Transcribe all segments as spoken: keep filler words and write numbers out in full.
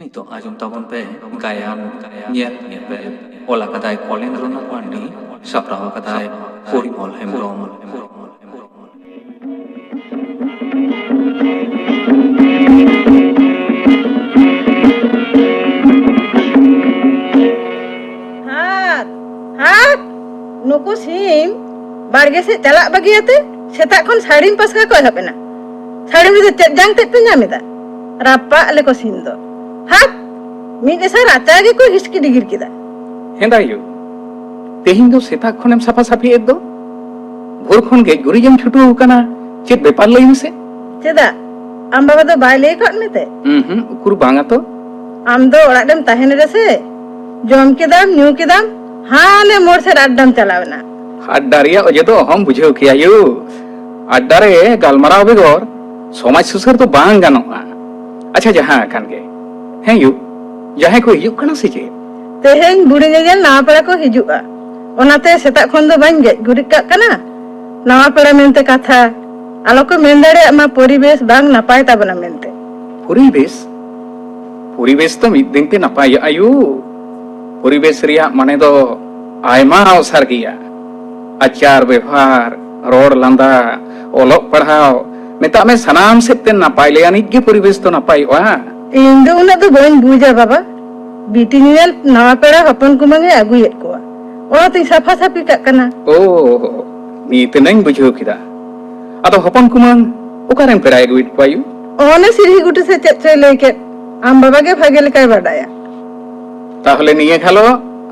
ᱱᱤᱛᱚᱜ ᱟᱸᱡᱚᱢ ᱛᱟᱵᱚᱱ ᱯᱮ ᱜᱟᱭᱟᱱ ᱧᱮᱞ ᱧᱮᱯᱮᱞ᱾ ᱚᱞ ᱟᱠᱟᱫᱟᱭ ᱠᱚᱞᱮᱱᱫᱨᱚᱱᱟᱛᱷ ᱢᱟᱱᱰᱤ, ᱥᱟᱯᱲᱟᱣ ᱟᱠᱟᱫᱟᱭ ᱯᱚᱨᱤᱢᱚᱞ ᱦᱮᱢᱵᱨᱚᱢ᱾ ᱦᱟᱛ, ᱦᱟᱛ, ᱱᱩᱠᱩ ᱥᱤᱢ ᱵᱟᱲᱜᱮ ᱥᱮᱫ ᱪᱟᱞᱟᱜ ᱵᱟᱹᱜᱤᱭᱟᱛᱮ ᱥᱮᱛᱟᱜ ᱠᱷᱚᱱ ᱥᱟᱹᱲᱤᱢ ᱯᱟᱥᱠᱟ ᱠᱚ ᱮᱦᱚᱵ ᱮᱱᱟ᱾ ᱥᱟᱹᱲᱤᱢ ᱨᱮᱫᱚ ᱪᱮᱫ ᱡᱟᱝ ᱛᱮᱫ ᱯᱮ ᱧᱟᱢ ᱮᱫᱟ? ᱨᱟᱯᱟᱜ ᱞᱮᱠᱚ ᱥᱤᱢ ᱫᱚ᱾ ᱦᱟᱛ, ᱢᱤᱫ ᱮᱥᱟ ᱨᱟᱪᱟ ᱜᱮᱠᱚ ᱦᱤᱥᱠᱤ ᱰᱤᱜᱤᱨ ᱠᱮᱫᱟ᱾ ᱦᱮᱸᱫᱟ ᱭᱳ, ᱛᱮᱦᱮᱧ ᱫᱚ ᱥᱮᱛᱟᱜ ᱠᱷᱚᱱᱮᱢ ᱥᱟᱯᱷᱟ ᱥᱟᱹᱯᱷᱤ ᱮᱫ ᱫᱚ? ᱵᱷᱳᱨ ᱠᱷᱚᱱ ᱜᱮᱡ ᱜᱩᱨᱤᱡ ᱮᱢ ᱪᱷᱩᱴᱟᱹᱣ ᱟᱠᱟᱱᱟ, ᱪᱮᱫ ᱵᱮᱯᱟᱨ ᱞᱟᱹᱭ ᱢᱮᱥᱮ? ᱪᱮᱫᱟᱜ? ᱟᱢ ᱵᱟᱵᱟ ᱫᱚ ᱵᱟᱭ ᱞᱟᱹᱭ ᱟᱠᱟᱫ ᱢᱮᱛᱮ? ᱩᱸᱦᱩᱸ, ᱩᱠᱩᱨ ᱵᱟᱝᱟ ᱛᱚ᱾ ᱟᱢ ᱫᱚ ᱚᱲᱟᱜ ᱨᱮᱢ ᱛᱟᱦᱮᱱ ᱨᱮᱥᱮ, ᱡᱚᱢ ᱠᱮᱫᱟᱢ, ᱧᱩ ᱠᱮᱫᱟᱢ, ᱦᱟᱱᱮ ᱢᱳᱲ ᱥᱮᱫ ᱟᱰᱰᱟᱢ ᱪᱟᱞᱟᱣ ᱮᱱᱟ᱾ ᱟᱰᱰᱟ ᱨᱮᱭᱟᱜ ᱚᱡᱮ ᱫᱚ ᱚᱦᱚᱢ ᱵᱩᱡᱷᱟᱹᱣ ᱠᱮᱭᱟ ᱭᱳ᱾ ᱟᱰᱰᱟ ᱨᱮ ᱜᱟᱞᱢᱟᱨᱟᱣ ᱵᱮᱜᱚᱨ ᱥᱚᱢᱟᱡᱽ ᱥᱩᱥᱟᱹᱨ ᱫᱚ ᱵᱟᱝ ᱜᱟᱱᱚᱜᱼᱟ᱾ ᱟᱪᱪᱷᱟ, ᱡᱟᱦᱟᱸ ᱟᱠᱟᱱ ᱜᱮ, ᱦᱮᱸ ᱭᱳ, ᱡᱟᱦᱟᱸᱭ ᱠᱚ ᱦᱤᱡᱩᱜ ᱠᱟᱱᱟ ᱥᱮ ᱪᱮᱫ? ᱛᱮᱦᱮᱧ ᱵᱩᱲᱤ ᱧᱮᱧᱮᱞ ᱱᱟᱣᱟ ᱯᱮᱲᱟ ᱠᱚ ᱦᱤᱡᱩᱜᱼᱟ, ᱚᱱᱟᱛᱮ ᱥᱮᱛᱟᱜ ᱠᱷᱚᱱ ᱫᱚ ᱵᱟᱹᱧ ᱜᱮᱡ ᱜᱩᱨᱤᱡ ᱠᱟᱜ ᱠᱟᱱᱟ᱾ ᱱᱟᱣᱟ ᱯᱮᱲᱟ ᱢᱮᱱᱛᱮ ᱠᱟᱛᱷᱟ, ᱟᱞᱚ ᱠᱚ ᱢᱮᱱ ᱫᱟᱲᱮᱭᱟᱜ ᱢᱟ ᱯᱚᱨᱤᱵᱮᱥ ᱵᱟᱝ ᱱᱟᱯᱟᱭ ᱛᱟᱵᱚᱱᱟ ᱢᱮᱱᱛᱮ᱾ ᱯᱚᱨᱤᱵᱮᱥ? ᱯᱚᱨᱤᱵᱮᱥ ᱫᱚ ᱢᱤᱫ ᱫᱤᱱ ᱛᱮ ᱱᱟᱯᱟᱭᱚᱜᱼᱟ ᱭᱳ᱾ ᱯᱚᱨᱤᱵᱮᱥ ᱨᱮᱭᱟᱜ ᱢᱟᱱᱮ ᱫᱚ ᱟᱭᱢᱟ ᱚᱥᱟᱨ ᱜᱮᱭᱟ᱾ ᱟᱪᱟᱨ ᱵᱮᱵᱷᱟᱨ, ᱨᱚᱲ ᱞᱟᱸᱫᱟ, ᱚᱞᱚᱜ ᱯᱟᱲᱦᱟᱣ, ᱢᱮᱛᱟᱜ ᱢᱮ ᱥᱟᱱᱟᱢ ᱥᱮᱫ ᱛᱮ ᱱᱟᱯᱟᱭ ᱞᱮ ᱟᱹᱱᱤᱡ ᱜᱮ ᱯᱚᱨᱤᱵᱮᱥ ᱫᱚ ᱱᱟᱯᱟᱭᱚᱜᱼᱟ᱾ ᱤᱧ ᱫᱚ ᱩᱱᱟᱹᱜ ᱫᱚ ᱵᱟᱹᱧ ᱵᱩᱡᱟ ᱵᱟᱵᱟ᱾ ᱵᱤᱴᱤ ᱧᱮᱧᱮᱞ ᱱᱟᱣᱟ ᱯᱮᱲᱟ ᱦᱚᱯᱚᱱ ᱠᱩᱢᱟᱹᱝ ᱮ ᱟᱹᱜᱩᱭᱮᱫ ᱠᱚᱣᱟ, ᱚᱱᱟᱛᱮᱧ ᱥᱟᱯᱷᱟ ᱥᱟᱹᱯᱷᱤ ᱠᱟᱜ ᱠᱟᱱᱟ᱾ ᱳ, ᱱᱤᱛ ᱮᱱᱟᱧ ᱵᱩᱡᱷᱟᱹᱣ ᱠᱮᱫᱟ᱾ ᱟᱫᱚ ᱦᱚᱯᱚᱱ ᱠᱩᱢᱟᱹᱝ ᱚᱠᱟᱨᱮᱱ ᱯᱮᱲᱟᱭ ᱟᱹᱜᱩᱭᱮᱫ ᱠᱚᱣᱟ ᱭᱳ? ᱚᱱᱮ ᱥᱤᱨᱦᱤ ᱜᱩᱴᱩ ᱥᱮ ᱪᱮᱫ ᱪᱚᱭ ᱞᱟᱹᱭ ᱠᱮᱫ, ᱟᱢ ᱵᱟᱵᱟ ᱜᱮ ᱵᱷᱟᱜᱮ ᱞᱮᱠᱟᱭ ᱵᱟᱰᱟᱭᱟ᱾ ᱛᱟᱦᱚᱞᱮ ᱱᱤᱭᱟᱹ ᱜᱷᱟᱞᱚ,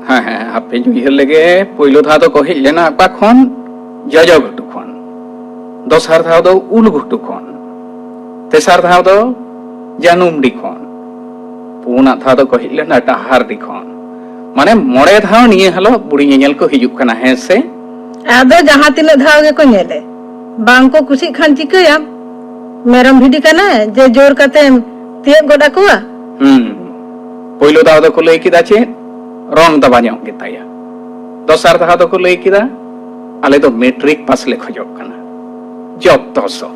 ᱦᱮᱸ, ᱦᱮᱸ, ᱦᱟᱯᱮᱧ ᱩᱭᱦᱟᱹᱨ ᱞᱮᱜᱮ᱾ ᱯᱳᱭᱞᱳ ᱫᱷᱟᱣ ᱫᱚᱠᱚ ᱦᱮᱡ ᱞᱮᱱᱟ ᱚᱠᱟ ᱠᱷᱚᱱ? ᱡᱚᱡᱚ ᱜᱷᱩᱴᱩ ᱠᱷᱚᱱ᱾ ᱫᱚᱥᱟᱨ ᱫᱷᱟᱣ ᱫᱚ ᱩᱞ ᱜᱷᱩᱴᱩ ᱠᱷᱚᱱ᱾ ᱛᱮᱥᱟᱨ ᱫᱷᱟᱣ ᱫᱚ ᱡᱟᱹᱱᱩᱢᱰᱤ ᱠᱷᱚᱱ᱾ ᱯᱩᱱᱟᱜ ᱫᱷᱟᱣ ᱫᱚᱠᱚ ᱦᱮᱡ ᱞᱮᱱᱟ ᱰᱟᱦᱟᱨᱰᱤ ᱠᱷᱚᱱ᱾ ᱢᱟᱱᱮ ᱢᱚᱬᱮ ᱫᱷᱟᱣ ᱱᱤᱭᱟᱹ ᱦᱟᱞᱚ ᱵᱩᱲᱤ ᱧᱮᱧᱮᱞ ᱠᱚ ᱦᱤᱡᱩᱜ ᱠᱟᱱᱟ, ᱦᱮᱸ ᱥᱮ? ᱟᱫᱚ ᱡᱟᱦᱟᱸ ᱛᱤᱱᱟᱹᱜ ᱫᱷᱟᱣ ᱜᱮᱠᱚ ᱧᱮᱞᱮ, ᱵᱟᱝ ᱠᱚ ᱠᱩᱥᱤᱜ ᱠᱷᱟᱱ ᱪᱤᱠᱟᱹᱭᱟᱢ? ᱢᱮᱨᱚᱢ ᱵᱷᱤᱰᱤ ᱠᱟᱱᱟᱭ ᱡᱮ ᱡᱳᱨ ᱠᱟᱛᱮᱢ ᱛᱤᱭᱳᱜ ᱜᱚᱫ ᱟᱠᱚᱣᱟ? ᱦᱩᱸ᱾ ᱯᱳᱭᱞᱳ ᱫᱷᱟᱣ ᱫᱚᱠᱚ ᱞᱟᱹᱭ ᱠᱮᱫᱟ ᱪᱮᱫ? ᱨᱚᱝ ᱫᱟᱵᱟ ᱧᱚᱜ ᱜᱮᱛᱟᱭᱟ᱾ ᱫᱚᱥᱟᱨ ᱫᱷᱟᱣ ᱫᱚᱠᱚ ᱞᱟᱹᱭ ᱠᱮᱫᱟ, ᱟᱞᱮ ᱫᱚ ᱢᱮᱴᱨᱤᱠ ᱯᱟᱥ ᱞᱮ ᱠᱷᱚᱡᱚᱜ ᱠᱟᱱᱟ᱾ ᱡᱚᱛᱚ ᱥᱚᱵ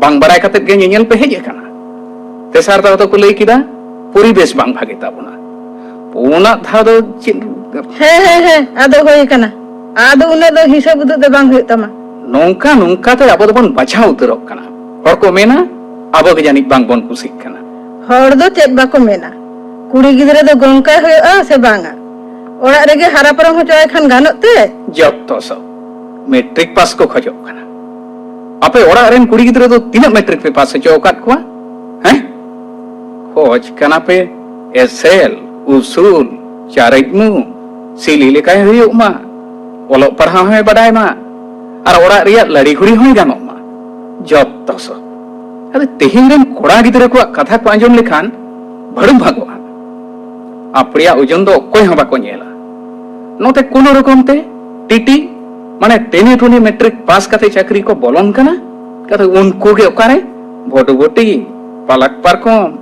ᱵᱟᱝ ᱵᱟᱲᱟᱭ ᱠᱟᱛᱮᱫ ᱜᱮ ᱧᱮᱧᱮᱞ ᱯᱮ ᱦᱮᱡ ᱟᱠᱟᱱᱟ᱾ ᱛᱮᱥᱟᱨ ᱫᱷᱟᱣ ᱫᱚᱠᱚ ᱞᱟᱹᱭ ᱠᱮᱫᱟ, ᱯᱚᱨᱤᱵᱮᱥ ᱵᱟᱝ ᱵᱷᱟᱜᱮ ᱛᱟᱵᱚᱱᱟ᱾ ᱯᱩᱱᱟᱜ ᱫᱷᱟᱣ ᱫᱚ ᱪᱮᱫ? ᱦᱮᱸ, ᱦᱮᱸ, ᱦᱮᱸ, ᱟᱫᱚ ᱦᱩᱭ ᱟᱠᱟᱱᱟ᱾ ᱟᱫᱚ ᱩᱱᱟᱹᱜ ᱫᱚ ᱦᱤᱥᱟᱹᱵ ᱩᱫᱩᱜ ᱫᱚ ᱵᱟᱝ ᱦᱩᱭᱩᱜ ᱛᱟᱢᱟ᱾ ᱱᱚᱝᱠᱟ ᱱᱚᱝᱠᱟ ᱛᱮ ᱟᱵᱚ ᱫᱚᱵᱚᱱ ᱵᱟᱪᱷᱟᱣ ᱩᱛᱟᱹᱨᱚᱜ ᱠᱟᱱᱟ᱾ ᱦᱚᱲ ᱠᱚ ᱢᱮᱱᱟ, ᱟᱵᱚ ᱜᱮ ᱡᱟᱹᱱᱤᱡ ᱵᱟᱝ ᱵᱚᱱ ᱠᱩᱥᱤᱜ ᱠᱟᱱᱟ᱾ ᱦᱚᱲ ᱫᱚ ᱪᱮᱫ ᱵᱟᱠᱚ ᱢᱮᱱᱟ, ᱠᱩᱲᱤ ᱜᱤᱫᱽᱨᱟᱹ ᱫᱚ ᱜᱚᱝᱠᱟᱭ ᱦᱩᱭᱩᱜᱼᱟ ᱥᱮ ᱵᱟᱝᱟ? ᱚᱲᱟᱜ ᱨᱮᱜᱮ ᱦᱟᱨᱟ ᱯᱟᱨᱚᱢ ᱦᱚᱪᱚ ᱟᱭ ᱠᱷᱟᱱ ᱜᱟᱱᱚᱜ ᱛᱮ? ᱡᱚᱛᱚ ᱥᱚᱵ ᱢᱮᱴᱨᱤᱠ ᱯᱟᱥ ᱠᱚ ᱠᱷᱚᱡᱚᱜ ᱠᱟᱱᱟ᱾ ᱟᱯᱮ ᱚᱲᱟᱜ ᱨᱮᱱ ᱠᱩᱲᱤ ᱜᱤᱫᱽᱨᱟᱹ ᱫᱚ ᱛᱤᱱᱟᱹᱜ ᱢᱮᱴᱨᱤᱠ ᱯᱮ ᱯᱟᱥ ᱦᱚᱪᱚ ᱟᱠᱟᱫ ᱠᱚᱣᱟ? ᱦᱮᱸ? ᱠᱷᱚᱡᱽ ᱠᱟᱱᱟ ᱯᱮ ᱮᱥᱮᱞ, ᱩᱥᱩᱞ, ᱪᱟᱨᱮᱡ ᱢᱩ, ᱥᱤᱞᱤ ᱞᱮᱠᱟᱭ ᱦᱩᱭᱩᱜ ᱢᱟ, ᱚᱞᱚᱜ ᱯᱟᱲᱦᱟᱣ ᱦᱚᱸᱭ ᱵᱟᱰᱟᱭ ᱢᱟ, ᱟᱨ ᱚᱲᱟᱜ ᱨᱮᱭᱟᱜ ᱞᱟᱹᱲᱤ ᱦᱩᱲᱤ ᱦᱚᱸᱭ ᱜᱟᱱᱚᱜ ᱢᱟ᱾ ᱡᱚᱛᱚ ᱥᱚᱵ᱾ ᱟᱫᱚ ᱛᱮᱦᱮᱧ ᱨᱮᱱ ᱠᱚᱲᱟ ᱜᱤᱫᱽᱨᱟᱹ ᱠᱚᱣᱟᱜ ᱠᱟᱛᱷᱟ ᱠᱚ ᱟᱸᱡᱚᱢ ᱞᱮᱠᱷᱟᱱ ᱵᱷᱟᱹᱲᱩᱢ ᱵᱷᱟᱜᱚᱜᱼᱟ᱾ ᱟᱯᱲᱮᱭᱟᱜ ᱳᱡᱚᱱ ᱫᱚ ᱚᱠᱚᱭ ᱦᱚᱸ ᱵᱟᱠᱚ ᱧᱮᱞᱟ᱾ ᱱᱚᱛᱮ ᱠᱳᱱᱳ ᱨᱚᱠᱚᱢ ᱛᱮ ᱴᱤᱴᱤ, ᱢᱟᱱᱮ ᱴᱮᱱᱮ ᱴᱩᱱᱮ ᱢᱮᱴᱨᱤᱠ ᱯᱟᱥ ᱠᱟᱛᱮ ᱪᱟᱹᱠᱨᱤ ᱠᱚ ᱵᱚᱞᱚᱱ ᱠᱟᱱᱟ᱾ ᱠᱟᱛᱮ ᱩᱱᱠᱩ ᱜᱮ ᱚᱠᱟᱨᱮ ᱵᱷᱚᱴᱵᱷᱚᱴᱤ, ᱯᱟᱞᱟᱠ ᱯᱟᱨᱠᱚᱢ,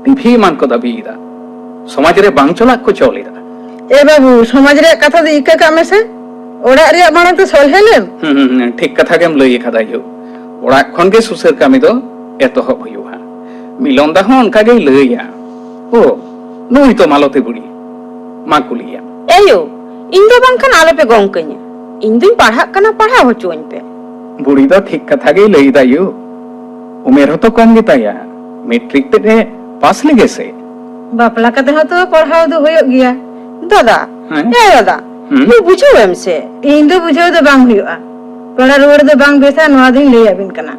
ᱴᱤᱵᱷᱤ ᱮᱢᱟᱱ ᱠᱚ ᱫᱟᱹᱵᱤᱭᱮᱫᱟ᱾ ᱥᱚᱢᱟᱡᱽ ᱨᱮ ᱵᱟᱝ ᱪᱟᱞᱟᱜ ᱠᱚ ᱪᱚᱞ ᱮᱫᱟ᱾ ᱮ ᱵᱟᱹᱵᱩ, ᱥᱚᱢᱟᱡᱽ ᱨᱮᱭᱟᱜ ᱠᱟᱛᱷᱟ ᱫᱚ ᱤᱠᱟᱹ ᱠᱟᱜ ᱢᱮᱥᱮ, ᱚᱲᱟᱜ ᱨᱮᱭᱟᱜ ᱢᱟᱲᱟᱝ ᱛᱮ ᱥᱚᱞᱦᱮ ᱞᱮᱢ᱾ ᱦᱩᱸ, ᱦᱩᱸ, ᱦᱩᱸ, ᱴᱷᱤᱠ ᱠᱟᱛᱷᱟ ᱜᱮᱢ ᱞᱟᱹᱭ ᱟᱠᱟᱫᱟ ᱭᱳ᱾ ᱚᱲᱟᱜ ᱠᱷᱚᱱ ᱜᱮ ᱥᱩᱥᱟᱹᱨ ᱠᱟᱹᱢᱤ ᱫᱚ ᱮᱛᱚᱦᱚᱵ ᱦᱩᱭᱩᱜᱼᱟ᱾ ᱢᱤᱞᱚᱱ ᱫᱟ ᱦᱚᱸ ᱚᱱᱠᱟ ᱜᱮᱭ ᱞᱟᱹᱭᱟ᱾ ᱳ, ᱱᱩᱭ ᱛᱚ ᱢᱟᱞᱚᱛᱤ ᱵᱩᱲᱤ᱾ ᱢᱟ ᱠᱩᱞᱤᱭᱮᱢ᱾ ᱮᱭᱳ, ᱤᱧ ᱫᱚ ᱵᱟᱝᱠᱷᱟᱱ ᱟᱞᱚᱯᱮ ᱜᱚᱝ ᱠᱟᱹᱧᱟ᱾ ᱤᱧ ᱫᱩᱧ ᱯᱟᱲᱦᱟᱜ ᱠᱟᱱᱟ, ᱯᱟᱲᱦᱟᱣ ᱦᱚᱪᱚᱣᱟᱹᱧ ᱯᱮ᱾ ᱵᱩᱲᱤ ᱫᱚ ᱴᱷᱤᱠ ᱠᱟᱛᱷᱟ ᱜᱮᱭ ᱞᱟᱹᱭ ᱮᱫᱟ ᱭᱳ᱾ ᱩᱢᱮᱨ ᱦᱚᱸᱛᱚ ᱠᱚᱢ ᱜᱮᱛᱟᱭᱟ᱾ ᱢᱮᱴᱨᱤᱠ ᱛᱮᱫ ᱮ ᱯᱟᱥ ᱞᱮᱜᱮ ᱥᱮ᱾ ᱵᱟᱯᱞᱟ ᱠᱟᱛᱮ ᱦᱚᱸᱛᱚ ᱯᱟᱲᱦᱟᱣ ᱫᱚ ᱦᱩᱭᱩᱜ ᱜᱮᱭᱟ᱾ ᱫᱟᱫᱟ, ᱦᱮᱸ? ᱮ ᱫᱟᱫᱟ, ᱦᱩᱸ? ᱱᱩᱭ ᱵᱩᱡᱷᱟᱹᱣ ᱮᱢ ᱥᱮ᱾ ᱤᱧ ᱫᱚ ᱵᱩᱡᱷᱟᱹᱣ ᱫᱚ ᱵᱟᱝ ᱦᱩᱭᱩᱜᱼᱟ᱾ ᱯᱮᱲᱟ ᱨᱩᱣᱟᱹᱲ ᱫᱚ ᱵᱟᱝ ᱵᱮᱥᱟ, ᱱᱚᱣᱟ ᱫᱚᱧ ᱞᱟᱹᱭ ᱟᱹᱵᱤᱱ ᱠᱟᱱᱟ᱾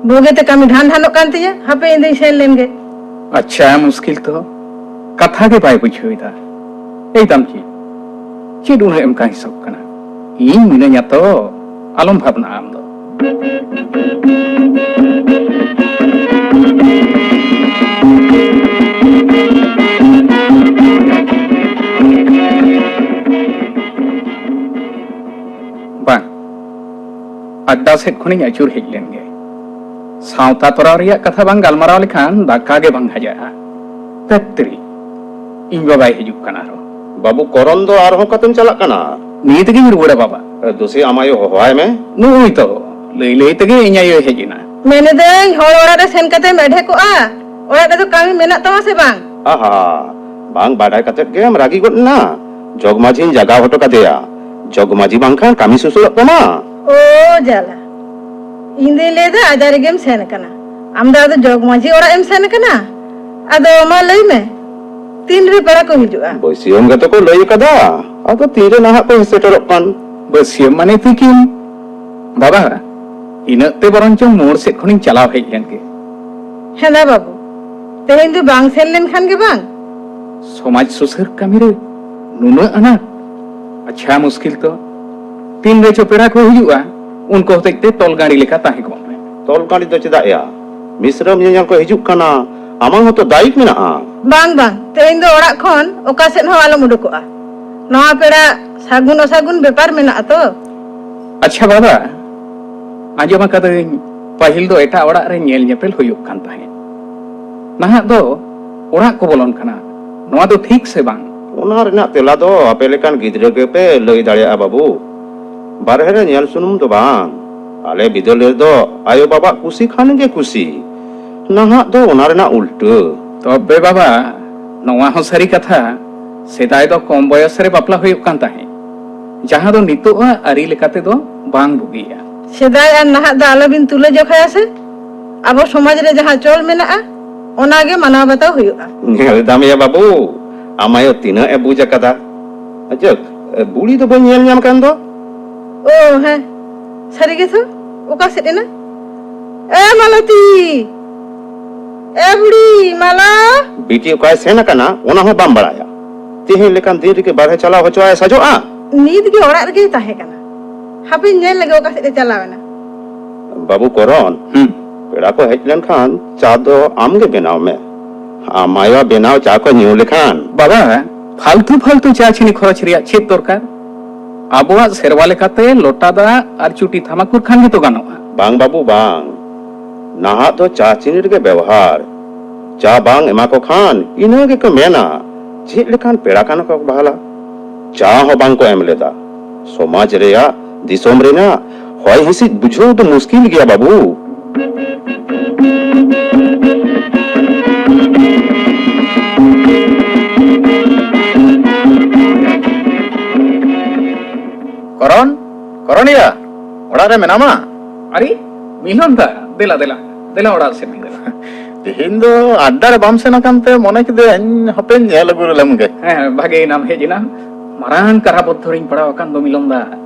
ᱵᱩᱜᱤᱛᱮ ᱠᱟᱹᱢᱤ ᱰᱷᱟᱱ ᱰᱷᱟᱱᱚᱜ ᱠᱟᱱ ᱛᱤᱧᱟᱹ, ᱦᱟᱯᱮ ᱤᱧ ᱫᱩᱧ ᱥᱮᱱ ᱞᱮᱱ ᱜᱮ᱾ ᱟᱪᱪᱷᱟ, ᱢᱩᱥᱠᱤᱞ ᱛᱚ᱾ ᱠᱟᱛᱷᱟ ᱜᱮ ᱵᱟᱭ ᱵᱩᱡᱷᱟᱹᱣ ᱮᱫᱟ᱾ ᱮᱭ ᱫᱟᱢᱪᱤ, ᱪᱮᱫ ᱩᱱᱟᱹᱜ ᱮᱢ ᱠᱟᱹᱦᱤᱥᱚᱜ ᱠᱟᱱᱟ? ᱤᱧ ᱢᱤᱱᱟᱹᱧᱟ ᱛᱚ, ᱟᱞᱚᱢ ᱵᱷᱟᱵᱽᱱᱟᱜᱼᱟ ᱟᱢ ᱫᱚ᱾ ᱵᱟᱝ, ᱟᱰᱰᱟ ᱥᱮᱫ ᱠᱷᱚᱱᱤᱧ ᱟᱹᱪᱩᱨ ᱦᱮᱡ ᱞᱮᱱ ᱜᱮ᱾ ᱥᱟᱶᱛᱟ ᱛᱚᱨᱟᱣ ᱨᱮᱭᱟᱜ ᱠᱟᱛᱷᱟ ᱵᱟᱝ ᱜᱟᱞᱢᱟᱨᱟᱣ ᱞᱮᱠᱷᱟᱱ ᱫᱟᱠᱟ ᱜᱮ ᱵᱟᱝ ᱦᱟᱡᱟᱜᱼᱟ᱾ ᱛᱟᱹᱛᱨᱤ, ᱤᱧ ᱵᱟᱵᱟᱭ ᱦᱤᱡᱩᱜ ᱠᱟᱱᱟ ᱟᱨᱦᱚᱸ᱾ ᱵᱟᱹᱵᱩ ᱠᱚᱨᱚᱱ ᱫᱚ ᱟᱨᱦᱚᱸ ᱚᱠᱟᱛᱮᱢ ᱪᱟᱞᱟᱜ ᱠᱟᱱᱟ? ᱱᱤᱛ ᱜᱤᱧ ᱨᱩᱣᱟᱹᱲᱟ ᱵᱟᱵᱟ᱾ ᱫᱩᱥᱤ, ᱟᱢ ᱟᱭᱳ ᱦᱚᱦᱚᱣᱟᱭ ᱢᱮ᱾ ᱱᱩᱜᱼᱩᱭ ᱛᱚ, ᱞᱟᱹᱭ ᱞᱟᱹᱭ ᱛᱮᱜᱮ ᱤᱧ ᱟᱭᱳᱭ ᱦᱮᱡ ᱮᱱᱟ᱾ ᱢᱮᱱᱮᱫᱟᱹᱧ, ᱦᱚᱲ ᱚᱲᱟᱜ ᱨᱮ ᱥᱮᱱ ᱠᱟᱛᱮᱢ ᱮᱰᱷᱮ ᱠᱚᱜᱼᱟ? ᱚᱲᱟᱜ ᱨᱮᱫᱚ ᱠᱟᱹᱢᱤ ᱢᱮᱱᱟᱜ ᱛᱟᱢᱟ ᱥᱮ ᱵᱟᱝ? ᱟᱦᱟ, ᱵᱟᱝ ᱵᱟᱰᱟᱭ ᱠᱟᱛᱮᱫ ᱜᱮᱢ ᱨᱟᱹᱜᱤ ᱜᱚᱫ ᱮᱱᱟ᱾ ᱡᱚᱜᱽ ᱢᱟᱹᱡᱷᱤᱧ ᱡᱟᱜᱟᱣ ᱦᱚᱴᱚ ᱠᱟᱫᱮᱭᱟ᱾ ᱡᱚᱜᱽ ᱢᱟᱹᱡᱷᱤ ᱵᱟᱝᱠᱷᱟᱱ ᱠᱟᱹᱢᱤ ᱥᱩᱥᱟᱹᱨᱚᱜ ᱛᱟᱢᱟ᱾ ᱳ ᱡᱟᱞᱟ, ᱤᱧ ᱫᱩᱧ ᱞᱟᱹᱭᱫᱟ ᱟᱡᱟᱨ ᱨᱮᱜᱮᱢ ᱥᱮᱱ ᱟᱠᱟᱱᱟ᱾ ᱟᱢ ᱫᱚ ᱟᱫᱚ ᱡᱚᱜᱽ ᱢᱟᱹᱡᱷᱤ ᱚᱲᱟᱜ ᱮᱢ ᱥᱮᱱ ᱟᱠᱟᱱᱟ? ᱟᱫᱚ ᱢᱟ ᱞᱟᱹᱭ ᱢᱮ, ᱛᱤᱱᱨᱮ ᱯᱮᱲᱟ ᱠᱚ ᱦᱤᱡᱩᱜᱼᱟ? ᱵᱟᱹᱥᱭᱟᱹᱢ ᱜᱮᱛᱚ ᱠᱚ ᱞᱟᱹᱭ ᱟᱠᱟᱫᱟ, ᱟᱫᱚ ᱛᱤᱨᱮ ᱱᱟᱦᱟᱜ ᱠᱚ ᱥᱮᱴᱮᱨᱚᱜ ᱠᱟᱱ᱾ ᱵᱟᱹᱥᱭᱟᱹᱢ ᱢᱟᱱᱮ ᱛᱤᱠᱤᱱ᱾ ᱵᱟᱵᱟ, ᱤᱱᱟᱹᱜ ᱛᱮ ᱵᱚᱨᱚᱝ ᱪᱚᱝ ᱢᱳᱲ ᱥᱮᱫ ᱠᱷᱚᱱᱤᱧ ᱪᱟᱞᱟᱣ ᱦᱮᱡ ᱞᱮᱱ ᱜᱮ᱾ ᱦᱮᱸᱫᱟ ᱵᱟᱹᱵᱩ, ᱛᱮᱦᱮᱧ ᱫᱚ ᱵᱟᱝ ᱥᱮᱱ ᱞᱮᱱ ᱠᱷᱟᱱ ᱜᱮ ᱵᱟᱝ? ᱥᱚᱢᱟᱡᱽ ᱥᱩᱥᱟᱹᱨ ᱠᱟᱹᱢᱤ ᱨᱮ ᱱᱩᱱᱟᱹᱜ ᱟᱱᱟᱴ? ᱟᱪᱪᱷᱟ, ᱢᱩᱥᱠᱤᱞ ᱛᱚ᱾ ᱛᱤᱱ ᱨᱮᱪᱚ ᱯᱮᱲᱟ ᱠᱚ ᱦᱤᱡᱩᱜᱼᱟ, ᱩᱱᱠᱩ ᱦᱚᱛᱮᱡ ᱛᱮ ᱛᱚᱞ ᱜᱟᱸᱰᱤ ᱞᱮᱠᱟ ᱛᱟᱦᱮᱸ ᱠᱚᱜ ᱢᱮ᱾ ᱛᱚᱞ ᱜᱟᱸᱰᱤ ᱫᱚ ᱪᱮᱫᱟᱜ ᱭᱟ? ᱢᱤᱥᱨᱟᱢ ᱧᱮᱧᱮᱞ ᱠᱚ ᱦᱤᱡᱩᱜ ᱠᱟᱱᱟ, ᱟᱢᱟᱝ ᱦᱚᱸᱛᱚ ᱫᱟᱭᱤᱛ ᱢᱮᱱᱟᱜᱼᱟ᱾ ᱵᱟᱝ, ᱵᱟᱝ, ᱛᱮᱦᱮᱧ ᱫᱚ ᱚᱲᱟᱜ ᱠᱷᱚᱱ ᱚᱠᱟ ᱥᱮᱫ ᱦᱚᱸ ᱟᱞᱚᱢ ᱩᱰᱩᱠᱚᱜᱼᱟ᱾ ᱱᱚᱣᱟ ᱯᱮᱲᱟ ᱥᱟᱹᱜᱩᱱ ᱚᱥᱟᱹᱜᱩᱱ ᱵᱮᱯᱟᱨ ᱢᱮᱱᱟᱜᱼᱟ ᱛᱚ᱾ ᱟᱪᱪᱷᱟ ᱵᱟᱵᱟ, ᱟᱸᱡᱚᱢ ᱟᱠᱟᱫᱟᱹᱧ ᱯᱟᱹᱦᱤᱞ ᱫᱚ ᱮᱴᱟᱜ ᱚᱲᱟᱜ ᱨᱮ ᱧᱮᱞ ᱧᱮᱯᱮᱞ ᱦᱩᱭᱩᱜ ᱠᱟᱱ ᱛᱟᱦᱮᱸᱫ, ᱱᱟᱦᱟᱜ ᱫᱚ ᱚᱲᱟᱜ ᱠᱚ ᱵᱚᱞᱚᱱ ᱠᱟᱱᱟ᱾ ᱱᱚᱣᱟ ᱫᱚ ᱴᱷᱤᱠ ᱥᱮ ᱵᱟᱝ? ᱚᱱᱟ ᱨᱮᱱᱟᱜ ᱛᱮᱞᱟ ᱫᱚ ᱟᱯᱮ ᱞᱮᱠᱟᱱ ᱜᱤᱫᱽᱨᱟᱹ ᱜᱮᱯᱮ ᱞᱟᱹᱭ ᱫᱟᱲᱮᱭᱟᱜᱼᱟ ᱵᱟᱹᱵᱩ᱾ ᱵᱟᱨᱦᱮ ᱨᱮ ᱧᱮᱞ ᱥᱩᱱᱩᱢ ᱫᱚ ᱵᱟᱝ᱾ ᱟᱞᱮ ᱵᱤᱫᱟᱹᱞ ᱨᱮᱫᱚ ᱟᱭᱳ ᱵᱟᱵᱟᱜ ᱠᱩᱥᱤ ᱠᱷᱟᱱ ᱜᱮ ᱠᱩᱥᱤ᱾ ᱱᱟᱦᱟᱜ ᱫᱚ ᱚᱱᱟ ᱨᱮᱱᱟᱜ ᱩᱞᱴᱟᱹ᱾ ᱛᱚᱵᱮ ᱵᱟᱵᱟ, ᱱᱚᱣᱟ ᱦᱚᱸ ᱥᱟᱹᱨᱤ ᱠᱟᱛᱷᱟ, ᱥᱮᱫᱟᱭ ᱫᱚ ᱠᱚᱢ ᱵᱚᱭᱚᱥ ᱨᱮ ᱵᱟᱯᱞᱟ ᱦᱩᱭᱩᱜ ᱠᱟᱱ ᱛᱟᱦᱮᱸᱫ, ᱡᱟᱦᱟᱸ ᱫᱚ ᱱᱤᱛᱚᱜᱟᱜ ᱟᱹᱨᱤ ᱞᱮᱠᱟᱛᱮ ᱫᱚ ᱵᱟᱝ ᱵᱩᱜᱤᱭᱟ᱾ ᱥᱮᱫᱟᱭ ᱟᱨ ᱱᱟᱦᱟᱜ ᱫᱚ ᱟᱞᱚᱵᱤᱱ ᱛᱩᱞᱟᱹ ᱡᱚᱠᱷᱟᱭᱟ ᱥᱮ᱾ ᱟᱵᱚ ᱥᱚᱢᱟᱡᱽ ᱨᱮ ᱡᱟᱦᱟᱸ ᱪᱚᱞ ᱢᱮᱱᱟᱜᱼᱟ, ᱚᱱᱟ ᱜᱮ ᱢᱟᱱᱟᱣ ᱵᱟᱛᱟᱣ ᱦᱩᱭᱩᱜᱼᱟ᱾ ᱧᱮᱞ ᱫᱟᱢ ᱭᱟ ᱵᱟᱹᱵᱩ, ᱟᱢ ᱟᱭᱳ ᱛᱤᱱᱟᱹᱜ ᱮ ᱵᱩᱡᱽ ᱟᱠᱟᱫᱟ᱾ ᱡᱟᱠ, ᱵᱩᱲᱤ ᱫᱚ ᱵᱟᱹᱧ ᱧᱮᱞ ᱧᱟᱢ ᱠᱟᱱ ᱫᱚ᱾ ᱳ ᱦᱮᱸ, ᱥᱟᱹᱨᱤ ᱜᱮᱛᱚ, ᱚᱠᱟ ᱥᱮᱫ ᱮᱱᱟ? ᱮ ᱢᱟᱞᱚᱛᱤ! ᱮ ᱵᱩᱲᱤ, ᱢᱟᱞᱟ! ᱵᱤᱴᱤ ᱚᱠᱟᱭ ᱥᱮᱱ ᱟᱠᱟᱱᱟ, ᱚᱱᱟ ᱦᱚᱸ ᱵᱟᱢ ᱵᱟᱲᱟᱭᱟ᱾ ᱛᱮᱦᱮᱧ ᱞᱮᱠᱟᱱ ᱫᱤᱱ ᱨᱮᱜᱮ ᱵᱟᱨᱦᱮ ᱪᱟᱞᱟᱣ ᱦᱚᱪᱚᱣᱟᱭ ᱥᱟᱡᱚᱜᱼᱟ? ᱱᱤᱛ ᱜᱮ ᱚᱲᱟᱜ ᱨᱮᱜᱮᱭ ᱛᱟᱦᱮᱸ ᱠᱟᱱᱟ᱾ ᱦᱟᱯᱮᱧ ᱧᱮᱞ ᱞᱮᱜᱮ ᱚᱠᱟ ᱥᱮᱫ ᱮ ᱪᱟᱞᱟᱣ ᱮᱱᱟ᱾ ᱵᱟᱹᱵᱩ ᱠᱚᱨᱚᱱ, ᱦᱩᱸ᱾ ᱯᱮᱲᱟ ᱠᱚ ᱦᱮᱡ ᱞᱮᱱᱠᱷᱟᱱ ᱪᱟ ᱫᱚ ᱟᱢ ᱜᱮ ᱵᱮᱱᱟᱣ ᱢᱮ᱾ ᱟᱢ ᱟᱭᱳᱣᱟᱜ ᱵᱮᱱᱟᱣ ᱪᱟ ᱠᱚ ᱧᱩ ᱞᱮᱠᱷᱟᱱ᱾ ᱵᱟᱵᱟ, ᱯᱷᱟᱞᱛᱩ ᱯᱷᱟᱞᱛᱩ ᱪᱟ ᱪᱤᱱᱤ ᱠᱷᱚᱨᱚᱪ ᱨᱮᱭᱟᱜ ᱪᱮᱫ ᱫᱚᱨᱠᱟᱨ? ᱟᱵᱚᱣᱟᱜ ᱥᱮᱨᱣᱟ ᱞᱮᱠᱟᱛᱮ ᱞᱚᱴᱟ ᱫᱟᱜ ᱟᱨ ᱪᱩᱴᱤ ᱛᱷᱟᱢᱟᱠᱩᱨ ᱠᱷᱟᱱ ᱜᱮᱛᱚ ᱜᱟᱱᱚᱜᱼᱟ᱾ ᱵᱟᱝ ᱵᱟᱹᱵᱩ, ᱵᱟᱝ᱾ ᱱᱟᱦᱟᱜ ᱫᱚ ᱪᱟ ᱪᱤᱱᱤ ᱨᱮᱜᱮ ᱵᱮᱣᱦᱟᱨ᱾ ᱪᱟ ᱵᱟᱝ ᱮᱢᱟ ᱠᱚ ᱠᱷᱟᱱ ᱤᱱᱟᱹ ᱜᱮᱠᱚ ᱢᱮᱱᱟ, "ᱪᱮᱫ ᱞᱮᱠᱟᱱ ᱯᱮᱲᱟ ᱠᱟᱱᱟ ᱠᱚ ᱵᱷᱟᱞᱟ?" ᱪᱟ ᱦᱚᱸ ᱵᱟᱝ ᱠᱚ ᱮᱢ ᱞᱮᱫᱟ᱾ ᱥᱚᱢᱟᱡᱽ ᱨᱮᱭᱟᱜ, ᱫᱤᱥᱚᱢ ᱨᱮᱱᱟᱜ ᱦᱚᱭ ᱦᱤᱸᱥᱤᱫ ᱵᱩᱡᱷᱟᱹᱣ ᱫᱚ ᱢᱩᱥᱠᱤᱞ ᱜᱮᱭᱟ ᱵᱟᱹᱵᱩ᱾ ᱨᱮ ᱢᱮᱱᱟᱢᱟ? ᱟᱨᱮ, ᱢᱤᱞᱚᱱ ᱫᱟ, ᱫᱮᱞᱟ, ᱫᱮᱞᱟ, ᱫᱮᱞᱟ ᱚᱲᱟᱜ ᱥᱮᱫ ᱜᱮ ᱫᱮᱞᱟ᱾ ᱛᱮᱦᱮᱧ ᱫᱚ ᱟᱰᱰᱟ ᱨᱮ ᱵᱟᱢ ᱥᱮᱱ ᱟᱠᱟᱱ ᱛᱮ ᱢᱚᱱᱮ ᱠᱤᱫᱟᱹᱧ ᱦᱟᱯᱮᱧ ᱧᱮᱞ ᱟᱹᱜᱩ ᱞᱮᱢ ᱜᱮ᱾ ᱦᱮᱸ, ᱵᱷᱟᱜᱮᱭᱮᱱᱟᱢ ᱦᱮᱡ ᱮᱱᱟ᱾ ᱢᱟᱨᱟᱝ ᱠᱟᱨᱟ ᱵᱚᱫᱽᱫᱷᱚ ᱨᱤᱧ ᱯᱟᱲᱟᱣ ᱟᱠᱟᱱ ᱫᱚ ᱢᱤᱞᱚᱱ ᱫᱟ᱾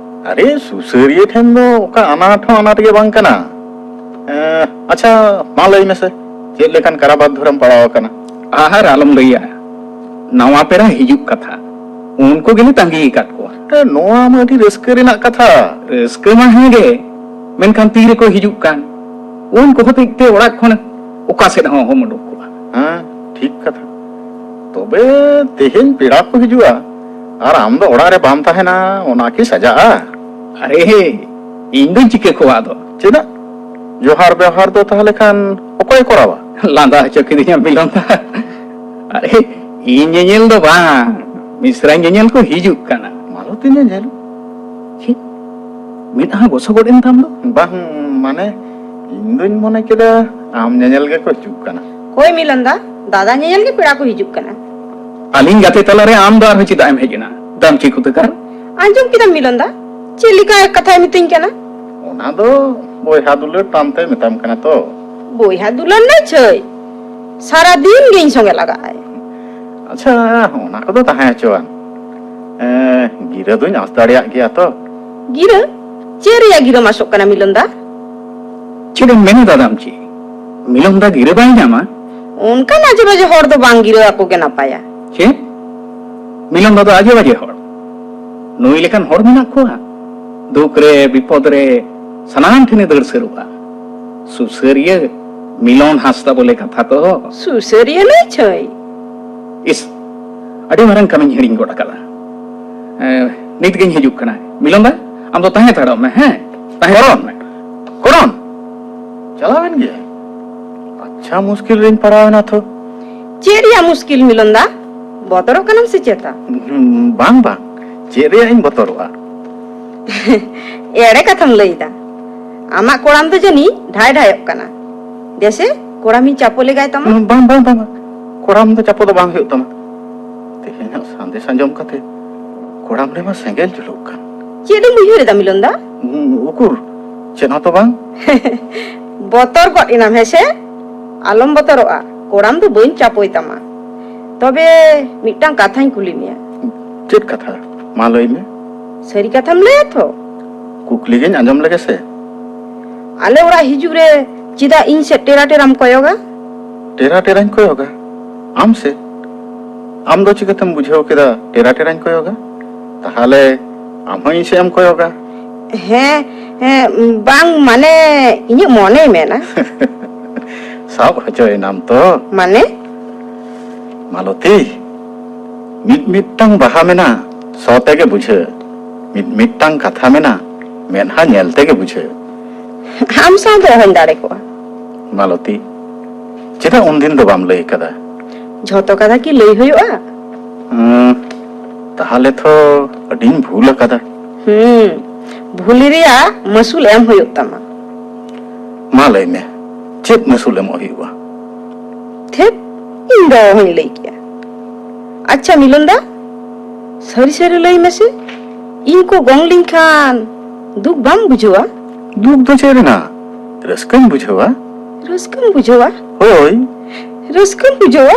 ᱟᱨᱮ, ᱥᱩᱥᱟᱹᱨᱤᱭᱟᱹ ᱴᱷᱮᱱ ᱫᱚ ᱚᱠᱟ ᱟᱱᱟᱴ ᱦᱚᱸ ᱟᱱᱟᱴ ᱜᱮ ᱵᱟᱝ ᱠᱟᱱᱟ᱾ ᱮᱸ, ᱟᱪᱪᱷᱟ, ᱢᱟ ᱞᱟᱹᱭ ᱢᱮᱥᱮ, ᱪᱮᱫ ᱞᱮᱠᱟᱱ ᱠᱟᱨᱟ ᱵᱚᱫᱽᱫᱷᱚ ᱨᱮᱢ ᱯᱟᱲᱟᱣ ᱟᱠᱟᱱᱟ? ᱟᱨ ᱟᱞᱚᱢ ᱞᱟᱹᱭᱟ, ᱱᱟᱣᱟ ᱯᱮᱲᱟ ᱦᱤᱡᱩᱜ ᱠᱟᱛᱷᱟ, ᱩᱱᱠᱩ ᱜᱮᱞᱮ ᱛᱟᱺᱜᱤ ᱟᱠᱟᱫ ᱠᱚᱣᱟ᱾ ᱮ, ᱱᱚᱣᱟ ᱢᱟ ᱟᱹᱰᱤ ᱨᱟᱹᱥᱠᱟᱹ ᱨᱮᱱᱟᱜ ᱠᱟᱛᱷᱟ᱾ ᱨᱟᱹᱥᱠᱟᱹ ᱢᱟ ᱦᱮᱸ ᱜᱮ, ᱢᱮᱱᱠᱷᱟᱱ ᱛᱤ ᱨᱮᱠᱚ ᱦᱤᱡᱩᱜ ᱠᱟᱱ? ᱩᱱᱠᱩ ᱦᱚᱛᱮᱡ ᱛᱮ ᱚᱲᱟᱜ ᱠᱷᱚᱱ ᱚᱠᱟ ᱥᱮᱫ ᱦᱚᱸ ᱚᱦᱚᱢ ᱩᱰᱩᱠ ᱠᱚᱜᱼᱟ᱾ ᱦᱮᱸ, ᱴᱷᱤᱠ ᱠᱟᱛᱷᱟ᱾ ᱛᱚᱵᱮ ᱛᱮᱦᱮᱧ ᱯᱮᱲᱟ ᱠᱚ ᱦᱤᱡᱩᱜᱼᱟ ᱟᱨ ᱟᱢ ᱫᱚ ᱚᱲᱟᱜ ᱨᱮ ᱵᱟᱢ ᱛᱟᱦᱮᱱᱟ, ᱚᱱᱟ ᱠᱤ ᱥᱟᱡᱟᱜᱼᱟ? ᱟᱨᱮ, ᱤᱧ ᱫᱚᱧ ᱪᱤᱠᱟᱹ ᱠᱚᱣᱟ ᱟᱫᱚ? ᱪᱮᱫᱟᱜ? ᱡᱚᱦᱟᱨ ᱵᱮᱣᱦᱟᱨ ᱫᱚ ᱛᱟᱦᱞᱮ ᱠᱷᱟᱱ ᱚᱠᱚᱭ ᱠᱚᱨᱟᱣᱟ? ᱞᱟᱸᱫᱟ ᱦᱚᱪᱚ ᱠᱤᱫᱤᱧᱟ ᱢᱤᱞᱚᱱ ᱫᱟ᱾ ᱟᱨᱮ, ᱤᱧ ᱧᱮᱧᱮᱞ ᱫᱚ ᱵᱟᱝ, ᱢᱤᱥᱨᱟ ᱧᱮᱧᱮᱞ ᱠᱚ ᱦᱤᱡᱩᱜ ᱠᱟᱱᱟ᱾ ᱢᱟᱞᱚᱛᱤ ᱧᱮᱧᱮᱞ? ᱪᱮᱫ? ᱢᱮᱫᱦᱟ ᱜᱚᱥᱚ ᱜᱚᱫ ᱮᱱ ᱛᱟᱢ ᱫᱚ? ᱵᱟᱝ, ᱢᱟᱱᱮ, ᱤᱧ ᱫᱩᱧ ᱢᱚᱱᱮ ᱠᱮᱫᱟ ᱟᱢ ᱧᱮᱧᱮᱞ ᱜᱮᱠᱚ ᱦᱤᱡᱩᱜ ᱠᱟᱱᱟ᱾ ᱦᱳᱭ ᱢᱤᱞᱚᱱ ᱫᱟ, ᱫᱟᱫᱟ ᱧᱮᱧᱮᱞ ᱜᱮ ᱯᱮᱲᱟ ᱠᱚ ᱦᱤᱡᱩᱜ ᱠᱟᱱᱟ᱾ ᱟᱹᱞᱤᱧ ᱜᱟᱛᱮ ᱛᱟᱞᱟᱨᱮ ᱟᱢ ᱫᱚ ᱟᱨᱦᱚᱸ ᱪᱮᱫᱟᱜ ᱮᱢ ᱦᱮᱡ ᱮᱱᱟ? ᱫᱟᱢᱪᱤ ᱠᱩᱛᱟᱹᱠᱟᱨ? ᱟᱸᱡᱚᱢ ᱠᱮᱫᱟᱢ ᱢᱤᱞᱚᱱ ᱫᱟ, ᱪᱮᱫ ᱞᱮᱠᱟ ᱠᱟᱛᱷᱟᱭ ᱢᱤᱛᱟᱹᱧ ᱠᱟᱱᱟ? ᱚᱱᱟ ᱫᱚ ᱵᱚᱭᱦᱟ ᱫᱩᱞᱟᱹᱲ ᱴᱟᱱᱛᱮ ᱢᱮᱛᱟᱢ ᱠᱟᱱᱟ ᱛᱚ᱾ ᱵᱚᱭᱦᱟ ᱫᱩᱞᱟᱹᱲ ᱱᱟᱭ ᱪᱷᱟᱹᱭ, ᱥᱟᱨᱟ ᱫᱤᱱ ᱜᱮ ᱤᱧ ᱥᱚᱸᱜᱮ ᱞᱟᱜᱟᱜ ᱟᱭ᱾ ᱟᱪᱪᱷᱟ, ᱚᱱᱟ ᱠᱚᱫᱚ ᱛᱟᱦᱮᱸ ᱦᱚᱪᱚᱣᱟᱱ᱾ ᱮᱸ, ᱜᱤᱨᱟᱹ ᱫᱩᱧ ᱟᱸᱥ ᱫᱟᱲᱮᱭᱟᱜ ᱜᱮᱭᱟ ᱛᱚ᱾ ᱜᱤᱨᱟᱹ? ᱪᱮᱫ ᱨᱮᱭᱟᱜ ᱜᱤᱨᱟᱹᱢ ᱟᱥᱚᱜ ᱠᱟᱱᱟ ᱢᱤᱞᱚᱱ ᱫᱟ? ᱪᱮᱫ ᱮᱢ ᱢᱮᱱ ᱮᱫᱟ ᱫᱟᱢᱪᱤ? ᱢᱤᱞᱚᱱ ᱫᱟ ᱜᱤᱨᱟᱹ ᱵᱟᱭ ᱧᱟᱢᱟ? ᱚᱱᱠᱟᱱ ᱟᱡᱮ ᱵᱟᱡᱮ ᱦᱚᱲ ᱫᱚ ᱵᱟᱝ ᱜᱤᱨᱟᱹ ᱟᱠᱚ ᱜᱮ ᱱᱟᱯᱟᱭᱟ᱾ ᱪᱮᱫ? ᱢᱤᱞᱚᱱ ᱫᱟ ᱫᱚ ᱟᱡᱮ ᱵᱟᱡᱮ ᱦᱚᱲ? ᱱᱩᱭ ᱞᱮᱠᱟᱱ ᱦᱚᱲ ᱢᱮᱱᱟᱜ ᱠᱚᱣᱟ? ᱫᱩᱠ ᱨᱮ ᱵᱤᱯᱚᱫ ᱨᱮ ᱥᱟᱱᱟᱢ ᱴᱷᱮᱱᱮ ᱫᱟᱹᱲ ᱥᱟᱹᱨᱩᱜᱼᱟ᱾ ᱥᱩᱥᱟᱹᱨᱤᱭᱟᱹ ᱢᱤᱞᱚᱱ ᱦᱟᱸᱥᱫᱟ ᱵᱚᱞᱮ ᱠᱟᱛᱷᱟ ᱛᱚ᱾ ᱥᱩᱥᱟᱹᱨᱤᱭᱟᱹ ᱱᱟᱭ ᱪᱷᱟᱹᱭ᱾ ᱤᱥ, ᱟᱹᱰᱤ ᱢᱟᱨᱟᱝ ᱠᱟᱹᱢᱤᱧ ᱦᱤᱲᱤᱧ ᱜᱚᱫ ᱟᱠᱟᱫᱟ᱾ ᱮ, ᱱᱤᱛ ᱜᱤᱧ ᱦᱤᱡᱩᱜ ᱠᱟᱱᱟ᱾ ᱢᱤᱞᱚᱱ ᱫᱟ, ᱟᱢ ᱫᱚ ᱛᱟᱦᱮᱸ ᱦᱟᱛᱟᱲᱚᱜ ᱢᱮ, ᱦᱮᱸ? ᱛᱟᱦᱮᱸ ᱠᱚᱨᱚᱱ ᱢᱮ᱾ ᱠᱚᱨᱚᱱ! ᱪᱟᱞᱟᱣᱮᱱ ᱜᱮᱭᱟᱭ? ᱟᱪᱪᱷᱟ, ᱢᱩᱥᱠᱤᱞ ᱨᱤᱧ ᱯᱟᱲᱟᱣᱮᱱᱟ ᱛᱚ᱾ ᱪᱮᱫ ᱨᱮᱭᱟᱜ ᱢᱩᱥᱠᱤᱞ ᱢᱤᱞᱚᱱ ᱫᱟ? ᱵᱚᱛᱚᱨᱚᱜ ᱠᱟᱱᱟᱢ ᱥᱮ ᱪᱮᱛᱟ? ᱦᱩᱸ, ᱵᱟᱝ, ᱵᱟᱝ, ᱪᱮᱫ ᱨᱮᱭᱟᱜ ᱤᱧ ᱵᱚᱛᱚᱨᱚᱜᱼᱟ? ᱮᱲᱮ ᱠᱟᱛᱷᱟᱢ ᱞᱟᱹᱭ ᱮᱫᱟ᱾ ᱟᱢᱟᱜ ᱠᱚᱲᱟᱢ ᱫᱚ ᱡᱟᱹᱱᱤᱡ ᱰᱷᱟᱭ ᱰᱷᱟᱭᱚᱜ ᱠᱟᱱᱟ᱾ ᱫᱮᱥᱮ, ᱠᱚᱲᱟᱢᱤᱧ ᱪᱟᱯᱚ ᱞᱮᱜᱟᱭ ᱛᱟᱢᱟ᱾ ᱦᱩᱸ, ᱵᱟᱝ, ᱵᱟᱝ, ᱵᱟᱝ, ᱵᱟᱝ, ᱠᱚᱲᱟᱢ ᱫᱚ ᱪᱟᱯᱚ ᱫᱚ ᱵᱟᱝ ᱦᱩᱭᱩᱜ ᱛᱟᱢᱟ᱾ ᱛᱮᱦᱮᱧᱟᱜ ᱥᱟᱸᱫᱮᱥ ᱟᱸᱡᱚᱢ ᱠᱟᱛᱮ ᱠᱚᱲᱟᱢ ᱨᱮᱢᱟ ᱥᱮᱸᱜᱮᱞ ᱡᱩᱞᱩᱜ ᱠᱟᱱ᱾ ᱪᱮᱫ ᱮᱢ ᱩᱭᱦᱟᱹᱨ ᱮᱫᱟ ᱢᱤᱞᱚᱱ ᱫᱟ? ᱦᱩᱸ, ᱩᱠᱩᱨ, ᱪᱮᱫ ᱦᱚᱸᱛᱚ ᱵᱟᱝ᱾ ᱵᱚᱛᱚᱨ ᱜᱚᱫ ᱮᱱᱟᱢ ᱦᱮᱸᱥᱮ? ᱟᱞᱚᱢ ᱵᱚᱛᱚᱨᱚᱜᱼᱟ, ᱠᱚᱲᱟᱢ ᱫᱚ ᱵᱟᱹᱧ ᱪᱟᱯᱚᱭ ᱛᱟᱢᱟ᱾ ᱛᱚᱵᱮ ᱢᱤᱫᱴᱟᱝ ᱠᱟᱛᱷᱟᱧ ᱠᱩᱞᱤ ᱢᱮᱭᱟ᱾ ᱪᱮᱫ ᱠᱟᱛᱷᱟ? ᱢᱟ ᱞᱟᱹᱭ ᱢᱮ᱾ ᱥᱟᱹᱨᱤ ᱠᱟᱛᱷᱟᱢ ᱞᱟᱹᱭᱟ ᱛᱚ? ᱠᱩᱠᱞᱤ ᱜᱤᱧ ᱟᱸᱡᱚᱢ ᱞᱮᱜᱮ ᱥᱮ᱾ ᱟᱞᱮ ᱚᱲᱟᱜ ᱦᱤᱡᱩᱜ ᱨᱮ ᱪᱮᱫᱟᱜ ᱤᱧ ᱥᱮᱫ ᱴᱮᱨᱟ ᱴᱮᱨᱟᱢ ᱠᱚᱭᱚᱜᱟ? ᱴᱮᱨᱟ ᱴᱮᱨᱟᱧ ᱠᱚᱭᱚᱜᱟ? ᱟᱢ ᱥᱮᱫ? ᱟᱢ ᱫᱚ ᱪᱤᱠᱟᱹᱛᱮᱢ ᱵᱩᱡᱷᱟᱹᱣ ᱠᱮᱫᱟ ᱴᱮᱨᱟ ᱴᱮᱨᱟᱧ ᱠᱚᱭᱚᱜᱟ? ᱛᱟᱦᱞᱮ ᱟᱢ ᱦᱚᱸ ᱤᱧ ᱥᱮᱫ ᱮᱢ ᱠᱚᱭᱚᱜᱟ? ᱦᱮᱸ, ᱦᱮᱸ, ᱵᱟᱝ, ᱢᱟᱱᱮ, ᱤᱧᱟᱹᱜ ᱢᱚᱱᱮᱭ ᱢᱮᱱᱟ᱾ ᱥᱟᱵ ᱦᱚᱪᱚᱭᱮᱱᱟᱢ ᱛᱚ᱾ ᱢᱟᱱᱮ? ᱢᱟᱞᱚᱛᱤ, ᱢᱤᱫ ᱢᱤᱫᱴᱟᱝ ᱵᱟᱦᱟ ᱢᱮᱱᱟ ᱥᱚ ᱛᱮᱜᱮ ᱵᱩᱡᱷᱟᱹᱜ, ᱢᱤᱫ ᱢᱤᱫᱴᱟᱝ ᱠᱟᱛᱷᱟ ᱢᱮᱱᱟ ᱢᱮᱫᱦᱟ ᱧᱮᱞ ᱛᱮᱜᱮ ᱵᱩᱡᱷᱟᱹᱜ᱾ ᱟᱢ ᱥᱟᱶ ᱫᱚ ᱚᱦᱚᱧ ᱫᱟᱲᱮ ᱠᱚᱜᱼᱟ᱾ ᱢᱟᱞᱚᱛᱤ, ᱪᱮᱫᱟᱜ ᱩᱱᱫᱤᱱ ᱫᱚ ᱵᱟᱢ ᱞᱟᱹᱭ ᱟᱠᱟᱫᱟ? ᱡᱷᱚᱛᱚ ᱠᱟᱛᱷᱟ ᱠᱤ ᱞᱟᱹᱭ ᱦᱩᱭᱩᱜᱼᱟ? ᱦᱩᱸ, ᱛᱟᱦᱞᱮ ᱛᱚ ᱟᱹᱰᱤᱧ ᱵᱷᱩᱞ ᱟᱠᱟᱫᱟ᱾ ᱦᱩᱸ, ᱵᱷᱩᱞᱤ ᱨᱮᱭᱟᱜ ᱢᱟᱹᱥᱩᱞ ᱮᱢ ᱦᱩᱭᱩᱜ ᱛᱟᱢᱟ᱾ ᱢᱟ ᱞᱟᱹᱭ ᱢᱮ, ᱪᱮᱫ ᱢᱟᱹᱥᱩᱞ ᱮᱢᱚᱜ ᱦᱩᱭᱩᱜᱼᱟ? ᱛᱷᱮᱯ, ᱤᱧ ᱫᱚ ᱚᱦᱚᱧ ᱞᱟᱹᱭ ᱠᱮᱭᱟ᱾ ᱟᱪᱪᱷᱟ ᱢᱤᱞᱚᱱ ᱫᱟ, ᱥᱟᱹᱨᱤ ᱥᱟᱹᱨᱤ ᱞᱟᱹᱭ ᱢᱮᱥᱮ, ᱤᱧ ᱠᱚ ᱜᱚᱝ ᱞᱤᱧ ᱠᱷᱟᱱ ᱫᱩᱠ ᱵᱟᱢ ᱵᱩᱡᱷᱟᱹᱣᱟ? ᱫᱩᱠ ᱫᱚ ᱪᱮᱫ ᱨᱮᱱᱟᱜ? ᱨᱟᱹᱥᱠᱟᱹᱧ ᱵᱩᱡᱷᱟᱹᱣᱟ᱾ ᱨᱟᱹᱥᱠᱟᱹᱢ ᱵᱩᱡᱷᱟᱹᱣᱟ? ᱦᱳᱭ᱾ ᱨᱟᱹᱥᱠᱟᱹᱢ ᱵᱩᱡᱷᱟᱹᱣᱟ?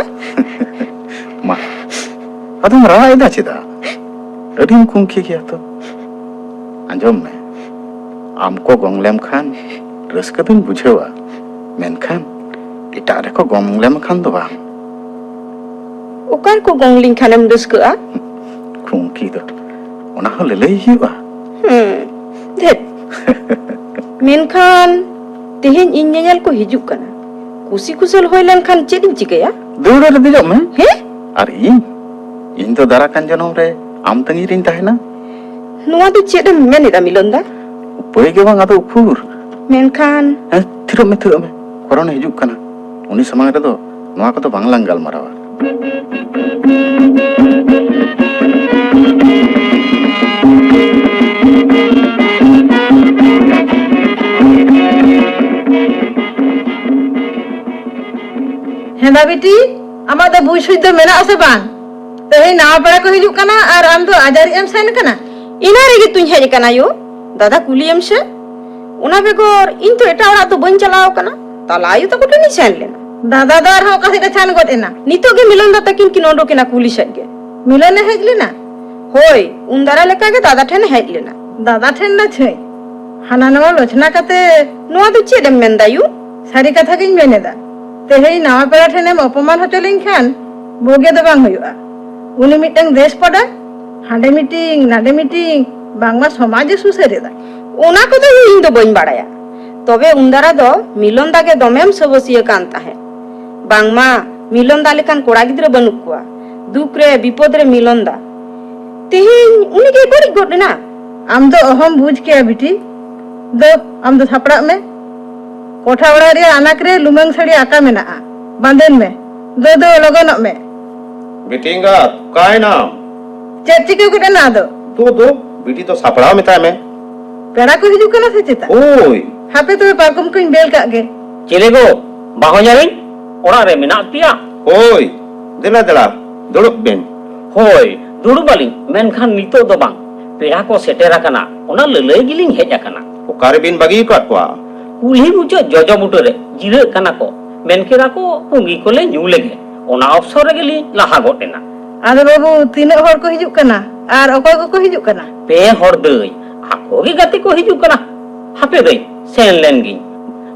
ᱢᱟ, ᱟᱫᱚᱢ ᱨᱟᱜ ᱮᱫᱟ ᱪᱮᱫᱟᱜ? ᱟᱹᱰᱤᱢ ᱠᱩᱝᱠᱷᱤ ᱜᱮᱭᱟ ᱛᱚ᱾ ᱟᱸᱡᱚᱢ ᱢᱮ, ᱟᱢ ᱠᱚ ᱜᱚᱝ ᱞᱮᱢ ᱠᱷᱟᱱ ᱨᱟᱹᱥᱠᱟᱹ ᱫᱚᱧ ᱵᱩᱡᱷᱟᱹᱣᱟ, ᱢᱮᱱᱠᱷᱟᱱ ᱮᱴᱟᱜ ᱨᱮᱠᱚ ᱜᱚᱝ ᱞᱮᱢ ᱠᱷᱟᱱ ᱫᱚ ᱵᱟᱝ᱾ ᱚᱠᱟ ᱨᱮᱠᱚ ᱜᱚᱝ ᱞᱤᱧ ᱠᱷᱟᱱᱮᱢ ᱨᱟᱹᱥᱠᱟᱹᱜᱼᱟ? ᱠᱷᱩᱝᱠᱤ ᱫᱚ ᱚᱱᱟ ᱦᱚᱸ ᱞᱟᱹᱞᱟᱹᱭ ᱦᱩᱭᱩᱜᱼᱟ᱾ ᱦᱩᱸ, ᱫᱷᱮᱛ᱾ ᱢᱮᱱᱠᱷᱟᱱ ᱛᱮᱦᱮᱧ ᱤᱧ ᱧᱮᱧᱮᱞ ᱠᱚ ᱦᱤᱡᱩᱜ ᱠᱟᱱᱟ᱾ ᱠᱩᱥᱤ ᱠᱩᱥᱟᱹᱞ ᱦᱩᱭ ᱞᱮᱱᱠᱷᱟᱱ ᱪᱮᱫ ᱤᱧ ᱪᱤᱠᱟᱹᱭᱟ? ᱫᱟᱹᱣᱲᱟᱹ ᱨᱮ ᱫᱮᱡᱚᱜ ᱢᱮ᱾ ᱦᱮᱸ? ᱟᱨ ᱤᱧ, ᱤᱧ ᱫᱚ ᱫᱟᱨᱟ ᱠᱟᱱ ᱡᱚᱱᱚᱢ ᱨᱮ ᱟᱢ ᱛᱟᱺᱜᱤ ᱨᱤᱧ ᱛᱟᱦᱮᱱᱟ᱾ ᱱᱚᱣᱟ ᱫᱚ ᱪᱮᱫ ᱮᱢ ᱢᱮᱱ ᱮᱫᱟ ᱢᱤᱞᱚᱱ ᱫᱟ? ᱩᱯᱟᱹᱭ ᱜᱮ ᱵᱟᱝ, ᱟᱫᱚ ᱩᱠᱩᱨ? ᱢᱮᱱᱠᱷᱟᱱ ᱦᱮᱸ, ᱛᱷᱤᱨᱚᱜ ᱢᱮ, ᱛᱷᱤᱨᱚᱜ ᱢᱮ, ᱠᱚᱨᱚᱱᱮ ᱦᱤᱡᱩᱜ ᱠᱟᱱᱟ᱾ ᱩᱱᱤ ᱥᱟᱢᱟᱝ ᱨᱮᱫᱚ ᱱᱚᱣᱟ ᱠᱚᱫᱚ ᱵᱟᱝ ᱞᱟᱝ ᱜᱟᱞᱢᱟᱨᱟᱣᱟ᱾ ᱦᱮᱸᱫᱟ ᱵᱤᱴᱤ, ᱟᱢᱟᱜ ᱫᱚ ᱵᱩᱡᱽ ᱥᱩᱡᱽ ᱫᱚ ᱢᱮᱱᱟᱜ ᱟᱥᱮ ᱵᱟᱝ? ᱛᱮᱦᱮᱧ ᱱᱟᱣᱟ ᱯᱮᱲᱟ ᱠᱚ ᱦᱤᱡᱩᱜ ᱠᱟᱱᱟ ᱟᱨ ᱟᱢ ᱫᱚ ᱟᱡᱟᱨᱤᱡ ᱮᱢ ᱥᱮᱱ ᱠᱟᱱᱟ? ᱤᱱᱟᱹ ᱨᱮᱜᱮ ᱛᱩᱧ ᱦᱮᱡ ᱟᱠᱟᱱᱟ ᱭᱳ᱾ ᱫᱟᱫᱟ ᱠᱩᱞᱤᱭᱮᱢ ᱥᱮ᱾ ᱚᱱᱟ ᱵᱮᱜᱚᱨ ᱤᱧ ᱛᱚ ᱮᱴᱟᱜ ᱚᱲᱟᱜ ᱫᱚ ᱵᱟᱹᱧ ᱪᱟᱞᱟᱣ ᱟᱠᱟᱱᱟ᱾ ᱛᱟᱞᱟ ᱟᱭᱳ ᱛᱟᱠᱚ ᱴᱷᱮᱱᱤᱧ ᱥᱮᱱ ᱞᱮᱱᱟ᱾ ᱫᱟᱫᱟ ᱫᱚ ᱟᱨᱦᱚᱸ ᱚᱠᱟ ᱥᱮᱫ ᱮ ᱪᱷᱟᱱ ᱜᱚᱫ ᱮᱱᱟ? ᱱᱤᱛᱚᱜ ᱜᱮ ᱢᱤᱞᱚᱱ ᱫᱟ ᱛᱟᱹᱠᱤᱱ ᱠᱤᱱ ᱚᱰᱚᱠ ᱮᱱᱟ ᱠᱩᱞᱦᱤ ᱥᱮᱫ ᱜᱮ᱾ ᱢᱤᱞᱚᱱᱮ ᱦᱮᱡ ᱞᱮᱱᱟ? ᱦᱳᱭ, ᱩᱱ ᱫᱟᱨᱟ ᱞᱮᱠᱟ ᱜᱮ ᱫᱟᱫᱟ ᱴᱷᱮᱱ ᱮ ᱦᱮᱡ ᱞᱮᱱᱟ᱾ ᱫᱟᱫᱟ ᱴᱷᱮᱱ ᱫᱚ ᱪᱷᱟᱹᱭ, ᱦᱟᱱᱟ ᱱᱟᱣᱟ ᱞᱚᱪᱷᱱᱟ ᱠᱟᱛᱮ᱾ ᱱᱚᱣᱟ ᱫᱚ ᱪᱮᱫ ᱮᱢ ᱢᱮᱱᱫᱟ ᱭᱩ? ᱥᱟᱹᱨᱤ ᱠᱟᱛᱷᱟ ᱜᱤᱧ ᱢᱮᱱ ᱮᱫᱟ᱾ ᱛᱮᱦᱮᱧ ᱱᱟᱣᱟ ᱯᱮᱲᱟ ᱴᱷᱮᱱᱮᱢ ᱚᱯᱚᱢᱟᱱ ᱦᱚᱪᱚ ᱞᱮᱱᱠᱷᱟᱱ ᱵᱩᱜᱤ ᱫᱚ ᱵᱟᱝ ᱦᱩᱭᱩᱜᱼᱟ᱾ ᱩᱱᱤ ᱢᱤᱫᱴᱟᱝ ᱫᱮᱥ ᱯᱚᱰᱟ, ᱦᱟᱸᱰᱮ ᱢᱤᱴᱤᱝ, ᱱᱟᱰᱮ ᱢᱤᱴᱤᱝ, ᱵᱟᱝᱢᱟ ᱥᱚᱢᱟᱡᱽ ᱮ ᱥᱩᱥᱟᱹᱨ ᱮᱫᱟ᱾ ᱚᱱᱟ ᱠᱚᱫᱚ ᱤᱧ ᱫᱚ ᱵᱟᱹᱧ ᱵᱟᱲᱟᱭᱟ᱾ ᱛᱚᱵᱮ ᱩᱱ ᱫᱟᱨᱟ ᱫᱚ ᱢᱤᱞᱚᱱ ᱫᱟ ᱜᱮ ᱫᱚᱢᱮᱢ ᱥᱟᱹᱵᱟᱹᱥᱤᱭᱟᱹ ᱠᱟᱱ ᱛᱟᱦᱮᱸᱫ᱾ ᱵᱟᱝᱢᱟ ᱢᱤᱞᱚᱱ ᱫᱟ ᱞᱮᱠᱟᱱ ᱠᱚᱲᱟ ᱜᱤᱫᱽᱨᱟᱹ ᱵᱟᱹᱱᱩᱜ ᱠᱚᱣᱟ᱾ ᱫᱩᱠ ᱨᱮ ᱵᱤᱯᱚᱫ ᱨᱮ ᱢᱤᱞᱚᱱ ᱫᱟ᱾ ᱛᱮᱦᱮᱧ ᱩᱱᱤ ᱜᱮᱭ ᱵᱟᱹᱲᱤᱡ ᱜᱚᱫ ᱮᱱᱟ᱾ ᱟᱢ ᱫᱚ ᱚᱦᱚᱢ ᱵᱩᱡᱽ ᱠᱮᱭᱟ ᱵᱤᱴᱤ᱾ ᱫᱚ, ᱟᱢ ᱫᱚ ᱥᱟᱯᱲᱟᱜ ᱢᱮ᱾ ᱠᱚᱴᱷᱟ ᱚᱲᱟᱜ ᱨᱮᱭᱟᱜ ᱟᱱᱟᱠ ᱨᱮ ᱞᱩᱢᱟᱹᱝ ᱥᱟᱹᱲᱤ ᱟᱠᱟ ᱢᱮᱱᱟᱜᱼᱟ, ᱵᱟᱸᱫᱮᱱ ᱢᱮ᱾ ᱫᱚ, ᱫᱚ, ᱞᱚᱜᱚᱱᱚᱜ ᱢᱮ᱾ ᱵᱤᱴᱤ ᱮᱸᱜᱟᱛ, ᱚᱠᱟᱭᱮᱱᱟᱢ? ᱪᱮᱫ ᱪᱤᱠᱟᱹ ᱜᱚᱫ ᱮᱱᱟ ᱟᱫᱚ? ᱫᱩ, ᱫᱩ, ᱵᱤᱴᱤ ᱫᱚ ᱥᱟᱯᱲᱟᱣ ᱢᱮᱛᱟᱭ ᱢᱮ᱾ ᱯᱮᱲᱟ ᱠᱚ ᱦᱤᱡᱩᱜ ᱠᱟᱱᱟ ᱥᱮ ᱪᱮᱛᱟ? ᱦᱳᱭ᱾ ᱦᱟᱯᱮ ᱛᱚᱵᱮ ᱯᱟᱨᱠᱚᱢ ᱠᱚᱧ ᱵᱮᱞ ᱠᱟᱜ ᱜᱮ᱾ ᱪᱮᱞᱮ ᱜᱚ, ᱵᱟᱦᱚᱧᱟᱨᱤᱧ, ᱚᱲᱟᱜ ᱨᱮ ᱢᱮᱱᱟᱜ ᱯᱮᱭᱟ? ᱦᱳᱭ, ᱫᱮᱞᱟ, ᱫᱮᱞᱟ, ᱫᱩᱲᱩᱵ ᱵᱮᱱ᱾ ᱦᱳᱭ, ᱫᱩᱲᱩᱵ ᱟᱹᱞᱤᱧ, ᱢᱮᱱᱠᱷᱟᱱ ᱱᱤᱛᱚᱜ ᱫᱚ ᱵᱟᱝ᱾ ᱯᱮᱲᱟ ᱠᱚ ᱥᱮᱴᱮᱨ ᱟᱠᱟᱱᱟ, ᱚᱱᱟ ᱞᱟᱹᱞᱟᱹᱭ ᱜᱮᱞᱤᱧ ᱦᱮᱡ ᱟᱠᱟᱱᱟ᱾ ᱚᱠᱟ ᱨᱮᱵᱤᱱ ᱵᱟᱹᱜᱤ ᱟᱠᱟᱫ ᱠᱚᱣᱟ? ᱠᱩᱞᱦᱤ ᱢᱩᱪᱟᱹᱫ ᱡᱚᱡᱚ ᱵᱩᱴᱟᱹ ᱨᱮ ᱡᱤᱨᱟᱹᱜ ᱠᱟᱱᱟ ᱠᱚ, ᱢᱮᱱ ᱠᱮᱫᱟ ᱠᱚ ᱯᱩᱸᱜᱤ ᱠᱚᱞᱮ ᱧᱩ ᱞᱮᱜᱮ, ᱚᱱᱟ ᱚᱯᱥᱚᱨ ᱨᱮᱜᱮᱞᱤᱧ ᱞᱟᱦᱟ ᱜᱚᱫ ᱮᱱᱟ᱾ ᱟᱫᱚ ᱵᱟᱹᱵᱩ, ᱛᱤᱱᱟᱹᱜ ᱦᱚᱲ ᱠᱚ ᱦᱤᱡᱩᱜ ᱠᱟᱱᱟ ᱟᱨ ᱚᱠᱚᱭ ᱠᱚᱠᱚ ᱦᱤᱡᱩᱜ ᱠᱟᱱᱟ? ᱯᱮ ᱦᱚᱲ ᱫᱟᱹᱭ, ᱟᱠᱚ ᱜᱮ ᱜᱟᱛᱮ ᱠᱚ ᱦᱤᱡᱩᱜ ᱠᱟᱱᱟ᱾ ᱦᱟᱯᱮ ᱫᱟᱹᱭ, ᱥᱮᱱ ᱞᱮᱱ ᱜᱤᱧ,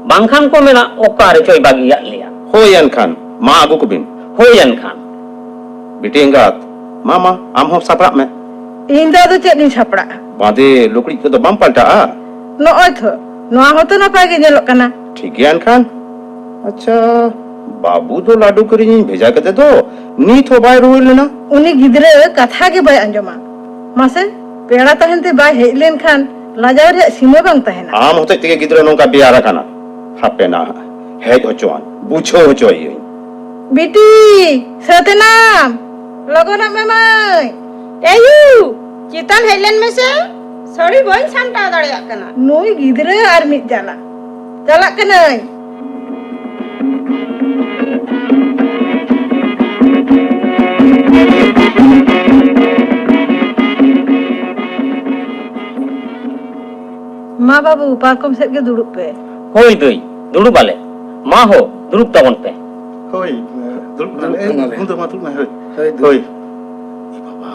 ᱵᱟᱝᱠᱷᱟᱱ ᱠᱚ ᱢᱮᱱᱟ ᱚᱠᱟ ᱨᱮᱪᱚᱭ ᱵᱟᱹᱜᱤᱭᱟᱫ ᱞᱮᱭᱟ᱾ ᱦᱳᱭ ᱮᱱᱠᱷᱟᱱ, ᱢᱟ ᱟᱹᱜᱩ ᱠᱚᱵᱤᱱ᱾ ᱦᱳᱭ ᱮᱱᱠᱷᱟᱱ᱾ ᱵᱤᱴᱤ ᱮᱸᱜᱟᱛ, ᱢᱟ, ᱢᱟ, ᱟᱢ ᱦᱚᱸ ᱥᱟᱯᱲᱟᱜ ᱢᱮ᱾ ᱤᱧ ᱫᱚ ᱟᱫᱚ ᱪᱮᱫ ᱤᱧ ᱥᱟᱯᱲᱟᱜᱼᱟ? ᱵᱟᱸᱫᱮ ᱞᱩᱜᱽᱲᱤᱡ ᱠᱚᱫᱚ ᱵᱟᱢ ᱯᱟᱞᱴᱟᱜᱼᱟ? ᱱᱚᱜᱼᱚᱭ ᱛᱷᱚ, ᱱᱚᱣᱟ ᱦᱚᱸᱛᱚ ᱱᱟᱯᱟᱭ ᱜᱮ ᱧᱮᱞᱚᱜ ᱠᱟᱱᱟ᱾ ᱴᱷᱤᱠ ᱜᱮᱭᱟ ᱮᱱᱠᱷᱟᱱ᱾ ᱟᱪᱪᱷᱟ, ᱵᱟᱹᱵᱩ ᱫᱚ ᱞᱟᱹᱰᱩ ᱠᱤᱨᱤᱧᱤᱧ ᱵᱷᱮᱡᱟ ᱠᱮᱫᱮ ᱫᱚ, ᱱᱤᱛ ᱦᱚᱸ ᱵᱟᱭ ᱨᱩᱣᱟᱹᱲ ᱞᱮᱱᱟ᱾ ᱩᱱᱤ ᱜᱤᱫᱽᱨᱟᱹ ᱠᱟᱛᱷᱟ ᱜᱮ ᱵᱟᱭ ᱟᱸᱡᱚᱢᱟ᱾ ᱢᱟᱥᱮ, ᱯᱮᱲᱟ ᱛᱟᱦᱮᱱ ᱛᱮ ᱵᱟᱭ ᱦᱮᱡ ᱞᱮᱱ ᱠᱷᱟᱱ ᱞᱟᱡᱟᱣ ᱨᱮᱭᱟᱜ ᱥᱤᱢᱟᱹ ᱵᱟᱝ ᱛᱟᱦᱮᱱᱟ᱾ ᱟᱢ ᱦᱚᱛᱮᱡ ᱛᱮᱜᱮ ᱜᱤᱫᱽᱨᱟᱹ ᱱᱚᱝᱠᱟ ᱵᱮᱭᱟᱨ ᱟᱠᱟᱱᱟ᱾ ᱦᱟᱯᱮ ᱱᱟ, ᱦᱮᱡ ᱦᱚᱪᱚᱣᱟᱱ, ᱵᱩᱡᱷᱟᱹᱣ ᱦᱚᱪᱚᱭᱮᱭᱟᱹᱧ᱾ ᱵᱤᱴᱤ, ᱥᱟᱹᱛ ᱮᱱᱟᱢ? ᱞᱚᱜᱚᱱᱚᱜ ᱢᱮ ᱢᱟᱹᱭ᱾ ᱮᱭᱩ, ᱪᱮᱛᱟᱱ ᱦᱮᱡ ᱞᱮᱱ ᱢᱮᱥᱮ, ᱥᱟᱹᱲᱤ ᱵᱟᱹᱧ ᱥᱟᱢᱴᱟᱣ ᱫᱟᱲᱮᱭᱟᱜ ᱠᱟᱱᱟ᱾ ᱱᱩᱭ ᱜᱤᱫᱽᱨᱟᱹ ᱟᱨ ᱢᱤᱫ ᱡᱟᱞᱟ᱾ ᱪᱟᱞᱟᱜ ᱠᱟᱹᱱᱟᱹᱧ᱾ ᱢᱟ ᱵᱟᱹᱵᱩ, ᱯᱟᱨᱠᱚᱢ ᱥᱮᱫ ᱜᱮ ᱫᱩᱲᱩᱵ ᱯᱮ᱾ ᱦᱳᱭ ᱫᱟᱹᱭ, ᱫᱩᱲᱩᱵ ᱟᱞᱮ᱾ ᱢᱟ ᱦᱳ, ᱫᱩᱲᱩᱵ ᱛᱟᱵᱚᱱ ᱯᱮ᱾ ᱦᱳᱭ, ᱫᱩᱲᱩᱵ ᱠᱟᱱᱟᱞᱮ᱾ ᱫᱩᱲᱩᱵ ᱠᱟᱱᱟᱞᱮ᱾ ᱮ, ᱵᱚᱱᱫᱚ ᱢᱟ ᱫᱩᱲᱩᱵ ᱢᱮ, ᱦᱳᱭ᱾ ᱦᱳᱭ, ᱫᱩᱲᱩᱵ᱾ ᱦᱳᱭ᱾ ᱮ ᱵᱟᱵᱟ,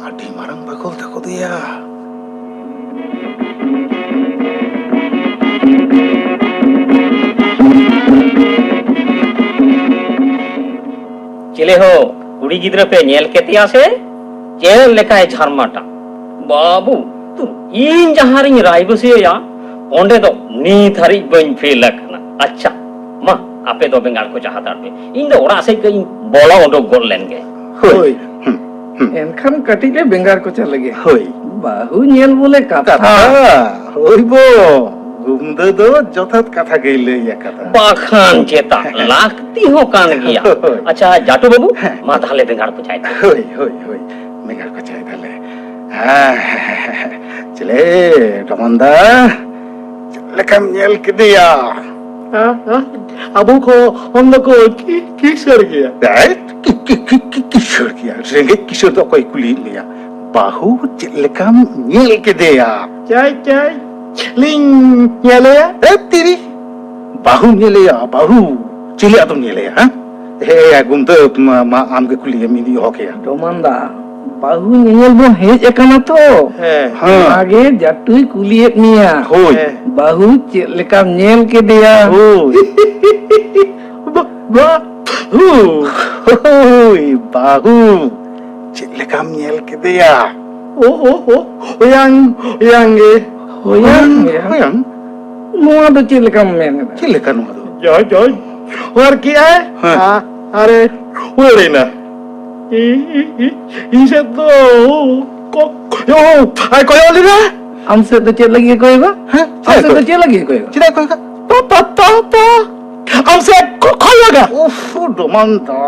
ᱟᱹᱰᱤ ᱢᱟᱨᱟᱝ ᱵᱟᱠᱷᱳᱞ ᱛᱟᱠᱚ ᱫᱚᱭᱟ᱾ ᱪᱮᱞᱮ ᱦᱳ, ᱠᱩᱲᱤ ᱜᱤᱫᱽᱨᱟᱹ ᱯᱮ ᱧᱮᱞ ᱠᱮᱫᱮᱭᱟ ᱥᱮ? ᱪᱮᱫ ᱞᱮᱠᱟᱭ ᱡᱷᱟᱨᱢᱟᱴᱟ? ᱵᱟᱹᱵᱩ, ᱛᱩ, ᱤᱧ ᱡᱟᱦᱟᱸ ᱨᱤᱧ ᱨᱟᱭᱵᱟᱹᱥᱤᱭᱟᱹᱭᱟ, ᱚᱸᱰᱮ ᱫᱚ ᱱᱤᱛ ᱦᱟᱹᱨᱤᱡ ᱵᱟᱹᱧ ᱯᱷᱮᱞ ᱟᱠᱟᱱᱟ᱾ ᱟᱪᱪᱷᱟ, ᱢᱟ, ᱟᱯᱮ ᱫᱚ ᱵᱮᱸᱜᱟᱲ ᱠᱚᱪᱟ ᱦᱟᱛᱟᱲ ᱯᱮ᱾ ᱤᱧ ᱫᱚ ᱚᱲᱟᱜ ᱥᱮᱫ ᱠᱟᱹᱡ ᱤᱧ ᱵᱚᱞᱚ ᱩᱰᱩᱠ ᱜᱚᱫ ᱞᱮᱱ ᱜᱮ᱾ ᱦᱳᱭ᱾ ᱦᱩᱸ, ᱦᱩᱸ᱾ ᱮᱱᱠᱷᱟᱱ ᱠᱟᱹᱴᱤᱡ ᱞᱮ ᱵᱮᱸᱜᱟᱲ ᱠᱚᱪᱟ ᱞᱮᱜᱮ᱾ ᱦᱳᱭ᱾ ᱵᱟᱹᱦᱩ ᱧᱮᱞ ᱵᱚᱞᱮ ᱠᱟᱛᱷᱟ᱾ ᱠᱟᱛᱷᱟ᱾ ᱦᱳᱭ ᱵᱚ, ᱜᱩᱢᱫᱟᱹ ᱫᱚ ᱡᱚᱛᱷᱟᱛ ᱠᱟᱛᱷᱟ ᱜᱮᱭ ᱞᱟᱹᱭ ᱟᱠᱟᱫᱟ᱾ ᱵᱟᱠᱷᱟᱱ ᱪᱮᱛᱟ, ᱞᱟᱹᱠᱛᱤ ᱦᱚᱸ ᱠᱟᱱ ᱜᱮᱭᱟ᱾ ᱦᱳᱭ᱾ ᱟᱪᱪᱷᱟ, ᱡᱟᱴᱩ ᱵᱟᱹᱵᱩ, ᱦᱮᱸ᱾ ᱢᱟ ᱛᱟᱦᱞᱮ ᱵᱮᱸᱜᱟᱲ ᱠᱚᱪᱟᱭ ᱛᱟᱵᱚᱱ᱾ ᱦᱳᱭ, ᱦᱳᱭ, ᱦᱳᱭ᱾ ᱵᱮᱸᱜᱟᱲ ᱠᱚᱪᱟᱭ ᱛᱟᱞᱮ᱾ ᱦᱮᱸ, ᱪᱮᱞᱮ, ᱰᱚᱢᱚᱱ ᱫᱟ, ᱪᱮᱫ ᱞᱮᱠᱟᱢ ᱧᱮᱞ ᱠᱮᱫᱮᱭᱟ? ᱦᱮᱸ, ᱦᱮᱸ᱾ ᱟᱵᱚ ᱠᱚ ᱦᱚᱲ ᱫᱚᱠᱚ ᱠᱤ-, ᱠᱤᱥᱟᱹᱲ ᱜᱮᱭᱟ᱾ ᱮᱭ, ᱠᱤ-, ᱠᱤ-, ᱠᱤ-, ᱠᱤ-, ᱠᱤᱥᱟᱹᱲ ᱜᱮᱭᱟ? ᱨᱮᱸᱜᱮᱡ ᱠᱤᱥᱟᱹᱲ ᱫᱚ ᱚᱠᱚᱭ ᱠᱩᱞᱤᱭᱮᱫ ᱢᱮᱭᱟ? ᱵᱟᱹᱦᱩ ᱪᱮᱫ ᱞᱮᱠᱟᱢ ᱧᱮᱞ ᱠᱮᱫᱮᱭᱟ? ᱪᱟᱭ, ᱪᱟᱭ, ᱞᱤᱧ ᱧᱮᱞᱮᱭᱟ᱾ ᱮ ᱛᱤᱨᱤ, ᱵᱟᱹᱦᱩ ᱧᱮᱞᱮᱭᱟ, ᱵᱟᱹᱦᱩ᱾ ᱪᱤᱞᱤ ᱟᱫᱚᱢ ᱧᱮᱞᱮᱭᱟ, ᱦᱮᱸ? ᱦᱮ, ᱭᱟ, ᱜᱩᱢᱫᱟᱹ, ᱢᱟ, ᱢᱟ, ᱟᱢᱜᱮ ᱠᱩᱞᱤᱭᱮᱢ, ᱤᱧ ᱦᱚᱦᱚ ᱠᱮᱭᱟ᱾ ᱰᱚᱢᱟᱱ ᱫᱟ, ᱵᱟᱹᱦᱩ ᱧᱮᱧᱮᱞ ᱵᱚᱱ ᱦᱮᱡ ᱟᱠᱟᱱᱟ ᱛᱚ᱾ ᱦᱮᱸ᱾ ᱦᱮᱸ᱾ ᱚᱱᱟᱜᱮ ᱡᱟᱴᱩᱭ ᱠᱩᱞᱤᱭᱮᱫ ᱢᱮᱭᱟ᱾ ᱦᱳᱭ᱾ ᱦᱮᱸ᱾ ᱵᱟᱹᱦᱩ ᱪᱮᱫ ᱞᱮᱠᱟᱢ ᱧᱮᱞ ᱠᱮᱫᱮᱭᱟ? ᱦᱳᱭ᱾ ᱵᱟ-, ᱵᱟᱹᱦᱩ᱾ ᱦᱳᱭ, ᱵᱟᱹᱦᱩ᱾ ᱪᱮᱫ ᱞᱮᱠᱟᱢ ᱧᱮᱞ ᱠᱮᱫᱮᱭᱟ? ᱳ, ᱳ, ᱳ, ᱚᱭᱟᱝ, ᱚᱭᱟᱝ ᱜᱮ᱾ ᱦᱚᱭᱟᱝ, ᱦᱚᱭᱟᱝ? ᱦᱚᱭᱟᱝ? ᱱᱚᱣᱟ ᱫᱚ ᱪᱮᱫ ᱞᱮᱠᱟᱢ ᱢᱮᱱ ᱮᱫᱟ? ᱪᱮᱫ ᱞᱮᱠᱟ ᱱᱚᱣᱟ ᱫᱚ? ᱡᱚᱭ, ᱡᱚᱭ᱾ ᱦᱚᱨ ᱠᱮᱜᱼᱟᱭ᱾ ᱦᱮᱸ᱾ ᱟ-, ᱟᱨᱮ ᱨᱩᱣᱟᱹᱲ ᱮᱱᱟ᱾ ᱤ-, ᱤ-, ᱤ-, ᱤᱧ ᱥᱮᱫ ᱫᱚ ᱠᱚ-, ᱠᱚᱭᱚᱜ, ᱟᱭ ᱠᱚᱭᱚᱜ ᱞᱮᱫᱟ᱾ ᱟᱢ ᱥᱮᱫ ᱫᱚ ᱪᱮᱫ ᱞᱟᱹᱜᱤᱫ ᱮ ᱠᱚᱭᱚᱜᱟ? ᱦᱮᱸ? ᱟᱢ ᱥᱮᱫ ᱫᱚ ᱪᱮᱫ ᱞᱟᱹᱜᱤᱫ ᱮ ᱠᱚᱭᱚᱜᱟ? ᱪᱮᱫᱟᱜ ᱮ ᱠᱚᱭᱚᱜᱟ? ᱯᱟ, ᱯᱟ, ᱯᱟ, ᱯᱟ᱾ ᱟᱢ ᱥᱮᱫ ᱠᱚ-, ᱠᱚᱭᱚᱜᱟ᱾ ᱩᱯᱷ, ᱰᱚᱢᱟᱱ ᱫᱟ᱾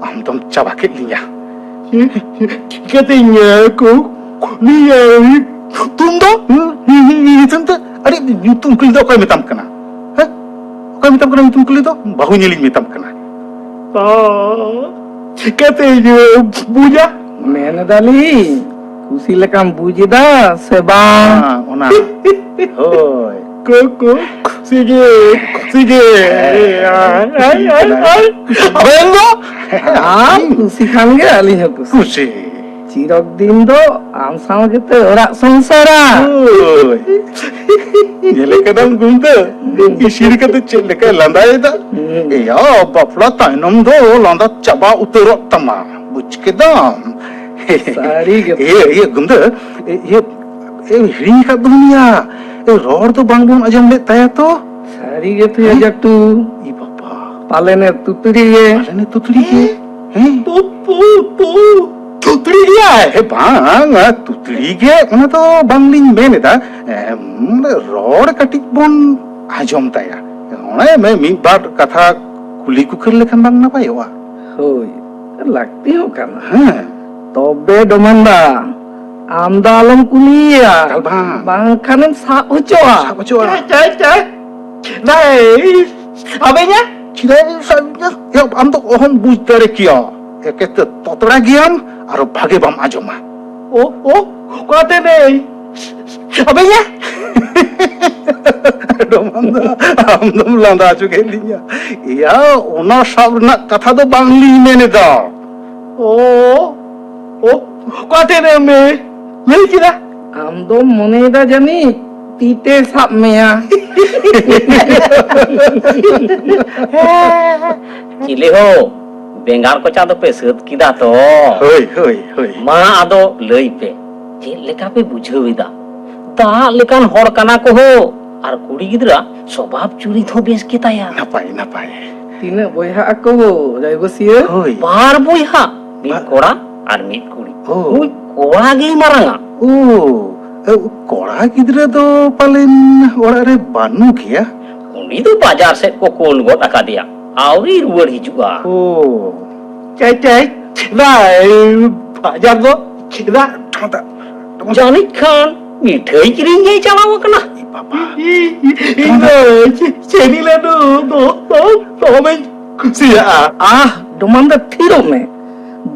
ᱟᱢ ᱫᱚᱢ ᱪᱟᱵᱟ ᱠᱮᱫ ᱞᱤᱧᱟ᱾ ᱪᱤᱠᱟᱹᱛᱮᱧ ᱠᱩᱞᱤᱭᱟ ᱧᱩᱛᱩᱢ ᱫᱚ? ᱧᱩᱛᱩᱢ ᱫᱚ? ᱟᱹᱰᱤ ᱧᱩᱛᱩᱢ ᱠᱩᱞᱤ ᱫᱚ ᱚᱠᱚᱭ ᱢᱮᱛᱟᱢ ᱠᱟᱱᱟ? ᱦᱮᱸ? ᱚᱠᱚᱭ ᱢᱮᱛᱟᱢ ᱠᱟᱱᱟ ᱧᱩᱛᱩᱢ ᱠᱩᱞᱤ ᱫᱚ? ᱵᱟᱹᱦᱩ ᱧᱮᱞᱤᱧ ᱢᱮᱛᱟᱢ ᱠᱟᱱᱟ᱾ ᱚ, ᱪᱤᱠᱟᱹᱛᱮᱧ ᱵᱩᱡᱟ? ᱢᱮᱱ ᱮᱫᱟᱞᱤᱧ, ᱠᱩᱥᱤ ᱞᱮᱠᱟᱢ ᱵᱩᱡ ᱮᱫᱟ ᱥᱮ ᱵᱟᱝ? ᱦᱮᱸ, ᱚᱱᱟ᱾ ᱦᱳᱭ᱾ ᱠᱩ, ᱠᱩ, ᱠᱩᱥᱤ ᱜᱮ, ᱠᱩᱥᱤ ᱜᱮ᱾ ᱦᱮᱸ᱾ ᱟᱭ, ᱟᱭ, ᱟᱭ, ᱟᱭ᱾ ᱟᱵᱮᱱ ᱫᱚ? ᱟᱢ ᱠᱩᱥᱤ ᱠᱷᱟᱱ ᱜᱮ ᱟᱹᱞᱤᱧ ᱦᱚᱸ ᱠᱩᱥᱤ᱾ ᱠᱩᱥᱤ᱾ ᱪᱤᱨᱚᱠ ᱫᱤᱱ ᱫᱚ ᱟᱢ ᱥᱟᱶ ᱜᱮᱛᱚ ᱚᱲᱟᱜ ᱥᱚᱝᱥᱟᱨᱟ᱾ ᱦᱳᱭ᱾ ᱧᱮᱞᱮ ᱠᱟᱱᱟᱢ ᱜᱩᱢᱫᱟᱹ, ᱤᱥᱤᱱ ᱠᱟᱛᱮ ᱪᱮᱫ ᱞᱮᱠᱟᱭ ᱞᱟᱸᱫᱟᱭᱮᱫᱟ᱾ ᱦᱩᱸ᱾ ᱮᱭᱟ, ᱵᱟᱯᱞᱟ ᱛᱟᱭᱱᱚᱢ ᱫᱚ ᱞᱟᱸᱫᱟ ᱪᱟᱵᱟ ᱩᱛᱟᱹᱨᱚᱜ ᱛᱟᱢᱟ, ᱵᱩᱡᱽ ᱠᱮᱫᱟᱢ? ᱥᱟᱹᱨᱤ ᱜᱮ᱾ ᱤᱭᱟᱹ, ᱤᱭᱟᱹ, ᱜᱩᱢᱫᱟᱹ, ᱤᱭᱟᱹ, ᱮ, ᱦᱤᱲᱤᱧ ᱟᱠᱟᱫ ᱫᱚᱢ ᱭᱟ᱾ ᱮ, ᱨᱚᱲ ᱫᱚ ᱵᱟᱝ ᱵᱚᱱ ᱟᱸᱡᱚᱢ ᱞᱮᱫ ᱛᱟᱭᱟ ᱛᱚ? ᱥᱟᱹᱨᱤ ᱜᱮ ᱛᱚᱭᱟ ᱦᱮᱸ? ᱡᱟᱴᱩ᱾ ᱤ ᱵᱟᱵᱟ᱾ ᱯᱟᱞᱮᱱᱮ ᱛᱩᱛᱲᱤ ᱜᱮ᱾ ᱯᱟᱞᱮᱱᱮ ᱛᱩᱛᱲᱤ ᱜᱮ᱾ ᱦᱮᱸ? ᱛᱩ, ᱛᱩ, ᱛᱩ, ᱛᱩᱛᱲᱤ ᱜᱮᱭᱟᱭ? ᱮ, ᱵᱟᱝ, ᱛᱩᱛᱲᱤ ᱜᱮ, ᱚᱱᱟ ᱫᱚ ᱵᱟᱝᱞᱤᱧ ᱢᱮᱱ ᱮᱫᱟ᱾ ᱮ, ᱢᱟᱱᱮ ᱨᱚᱲ ᱠᱟᱹᱴᱤᱡ ᱵᱚᱱ ᱟᱸᱡᱚᱢ ᱛᱟᱭᱟ᱾ ᱚᱱᱮ ᱢᱮ ᱢᱤᱫ ᱵᱟᱨ ᱠᱟᱛᱷᱟ ᱠᱩᱞᱤ ᱠᱩᱠᱞᱤ ᱞᱮᱠᱷᱟᱱ ᱵᱟᱝ ᱱᱟᱯᱟᱭᱚᱜᱼᱟ? ᱦᱳᱭ, ᱞᱟᱹᱠᱛᱤ ᱦᱚᱸ ᱠᱟᱱᱟ᱾ ᱦᱮᱸ᱾ ᱛᱚᱵᱮ ᱰᱚᱢᱟᱱ ᱫᱟ, ᱟᱢ ᱫᱚ ᱟᱞᱚᱢ ᱠᱩᱞᱤᱭᱮᱭᱟ᱾ ᱮᱠᱟᱞ ᱵᱟᱝ᱾ ᱵᱟᱝᱠᱷᱟᱱᱮᱢ ᱥᱟᱵ ᱦᱚᱪᱚᱜᱼᱟ᱾ ᱥᱟᱵ ᱦᱚᱪᱚᱜᱼᱟ᱾ ᱪᱟᱭ, ᱪᱟᱭ, ᱪᱟᱭ᱾ ᱱᱟᱭ, ᱟᱵᱮᱱ ᱭᱟ? ᱪᱮᱫᱟᱜ ᱮᱢ ᱥᱟᱵ ᱤᱧᱟ? ᱭᱟ, ᱟᱢ ᱫᱚ ᱚᱦᱚᱢ ᱵᱩᱡᱽ ᱫᱟᱲᱮ ᱠᱮᱭᱟ᱾ ᱮᱠᱮ ᱛᱮ ᱛᱚᱛᱲᱟ ᱜᱮᱭᱟᱢ, ᱟᱨᱚ ᱵᱷᱟᱜᱮ ᱵᱟᱢ ᱟᱸᱡᱚᱢᱟ᱾ ᱳ, ᱳ, ᱚᱠᱟᱛᱮ ᱱᱟᱹᱭ? ᱟᱵᱮᱱ ᱭᱟ? ᱰᱚᱢᱟᱱ ᱫᱟ, ᱟᱢ ᱫᱚᱢ ᱞᱟᱸᱫᱟ ᱦᱚᱪᱚ ᱠᱮᱫ ᱞᱤᱧᱟ᱾ ᱮᱭᱟ, ᱚᱱᱟ ᱥᱟᱵ ᱨᱮᱱᱟᱜ ᱠᱟᱛᱷᱟ ᱫᱚ ᱵᱟᱝ ᱞᱤᱧ ᱢᱮᱱ ᱮᱫᱟ᱾ ᱳ, ᱳ, ᱚᱠᱟᱛᱮ ᱱᱟᱹᱭ ᱢᱮ? ᱞᱟᱹᱭ ᱠᱮᱫᱟ᱾ ᱟᱢ ᱫᱚᱢ ᱢᱚᱱᱮᱭᱮᱫᱟ ᱡᱟᱹᱱᱤᱡ ᱛᱤ ᱛᱮ ᱥᱟᱵ ᱢᱮᱭᱟ᱾ ᱪᱤᱞᱤ ᱦᱳ, ᱵᱮᱸᱜᱟᱲ ᱠᱚᱪᱟ ᱫᱚᱯᱮ ᱥᱟᱹᱛ ᱠᱮᱫᱟ ᱛᱚ? ᱦᱳᱭ, ᱦᱳᱭ, ᱦᱳᱭ᱾ ᱢᱟ ᱟᱫᱚ ᱞᱟᱹᱭ ᱯᱮ, ᱪᱮᱫ ᱞᱮᱠᱟ ᱯᱮ ᱵᱩᱡᱷᱟᱹᱣ ᱮᱫᱟ? ᱫᱟᱜ ᱞᱮᱠᱟᱱ ᱦᱚᱲ ᱠᱟᱱᱟ ᱠᱚ ᱦᱳ, ᱟᱨ ᱠᱩᱲᱤ ᱜᱤᱫᱽᱨᱟᱹ ᱥᱚᱵᱷᱟᱵ ᱪᱩᱨᱤᱛ ᱦᱚᱸ ᱵᱮᱥ ᱜᱮᱛᱟᱭᱟ᱾ ᱱᱟᱯᱟᱭ, ᱱᱟᱯᱟᱭ᱾ ᱛᱤᱱᱟᱹᱜ ᱵᱚᱭᱦᱟ ᱟᱠᱚ ᱦᱳ, ᱨᱟᱭᱵᱟᱹᱥᱤᱭᱟᱹ? ᱦᱳᱭ᱾ ᱵᱟᱨ ᱵᱚᱭᱦᱟ, ᱢᱤᱫ ᱵᱟ- ᱠᱚᱲᱟ ᱟᱨ ᱢᱤᱫ ᱠᱩᱲᱤ᱾ ᱳ᱾ ᱩᱱᱤ ᱠᱚᱲᱟ ᱜᱮᱭ ᱢᱟᱨᱟᱝᱟ᱾ ᱳ, ᱮ, ᱠᱚᱲᱟ ᱜᱤᱫᱽᱨᱟᱹ ᱫᱚ ᱯᱟᱞᱮᱱ ᱚᱲᱟᱜ ᱨᱮ ᱵᱟᱹᱱᱩᱜ ᱜᱮᱭᱟ? ᱩᱱᱤ ᱫᱚ ᱵᱟᱡᱟᱨ ᱥᱮᱫ ᱠᱚ ᱠᱩᱞ ᱜᱚᱫ ᱟᱠᱟᱫᱮᱭᱟ, ᱟᱹᱣᱨᱤ ᱨᱩᱣᱟᱹᱲ ᱦᱤᱡᱩᱜᱼᱟ᱾ ᱳ᱾ ᱪᱟᱭ, ᱪᱟᱭ, ᱪᱮᱫᱟᱜ ᱵᱟᱡᱟᱨ ᱫᱚ? ᱪᱮᱫᱟᱜ? ᱴᱷᱟᱸᱰᱟ, ᱴᱷᱟᱸᱰᱟ᱾ ᱡᱟᱹᱱᱤᱡ ᱠᱷᱟᱱ ᱢᱤᱴᱷᱟᱹᱭ ᱠᱤᱨᱤᱧ ᱜᱮᱭ ᱪᱟᱞᱟᱣ ᱟᱠᱟᱱᱟ᱾ ᱮ ᱵᱟᱵᱟ᱾ ᱤᱧ ᱫᱚ ᱪᱮ-, ᱪᱮᱱᱤ ᱞᱟᱹᱰᱩ ᱫᱚ, ᱫᱚ, ᱫᱚᱢᱮᱧ ᱠᱩᱥᱤᱭᱟᱜᱼᱟ᱾ ᱟᱦ, ᱰᱚᱢᱟᱱ ᱫᱟ, ᱛᱷᱤᱨᱚᱜ ᱢᱮ᱾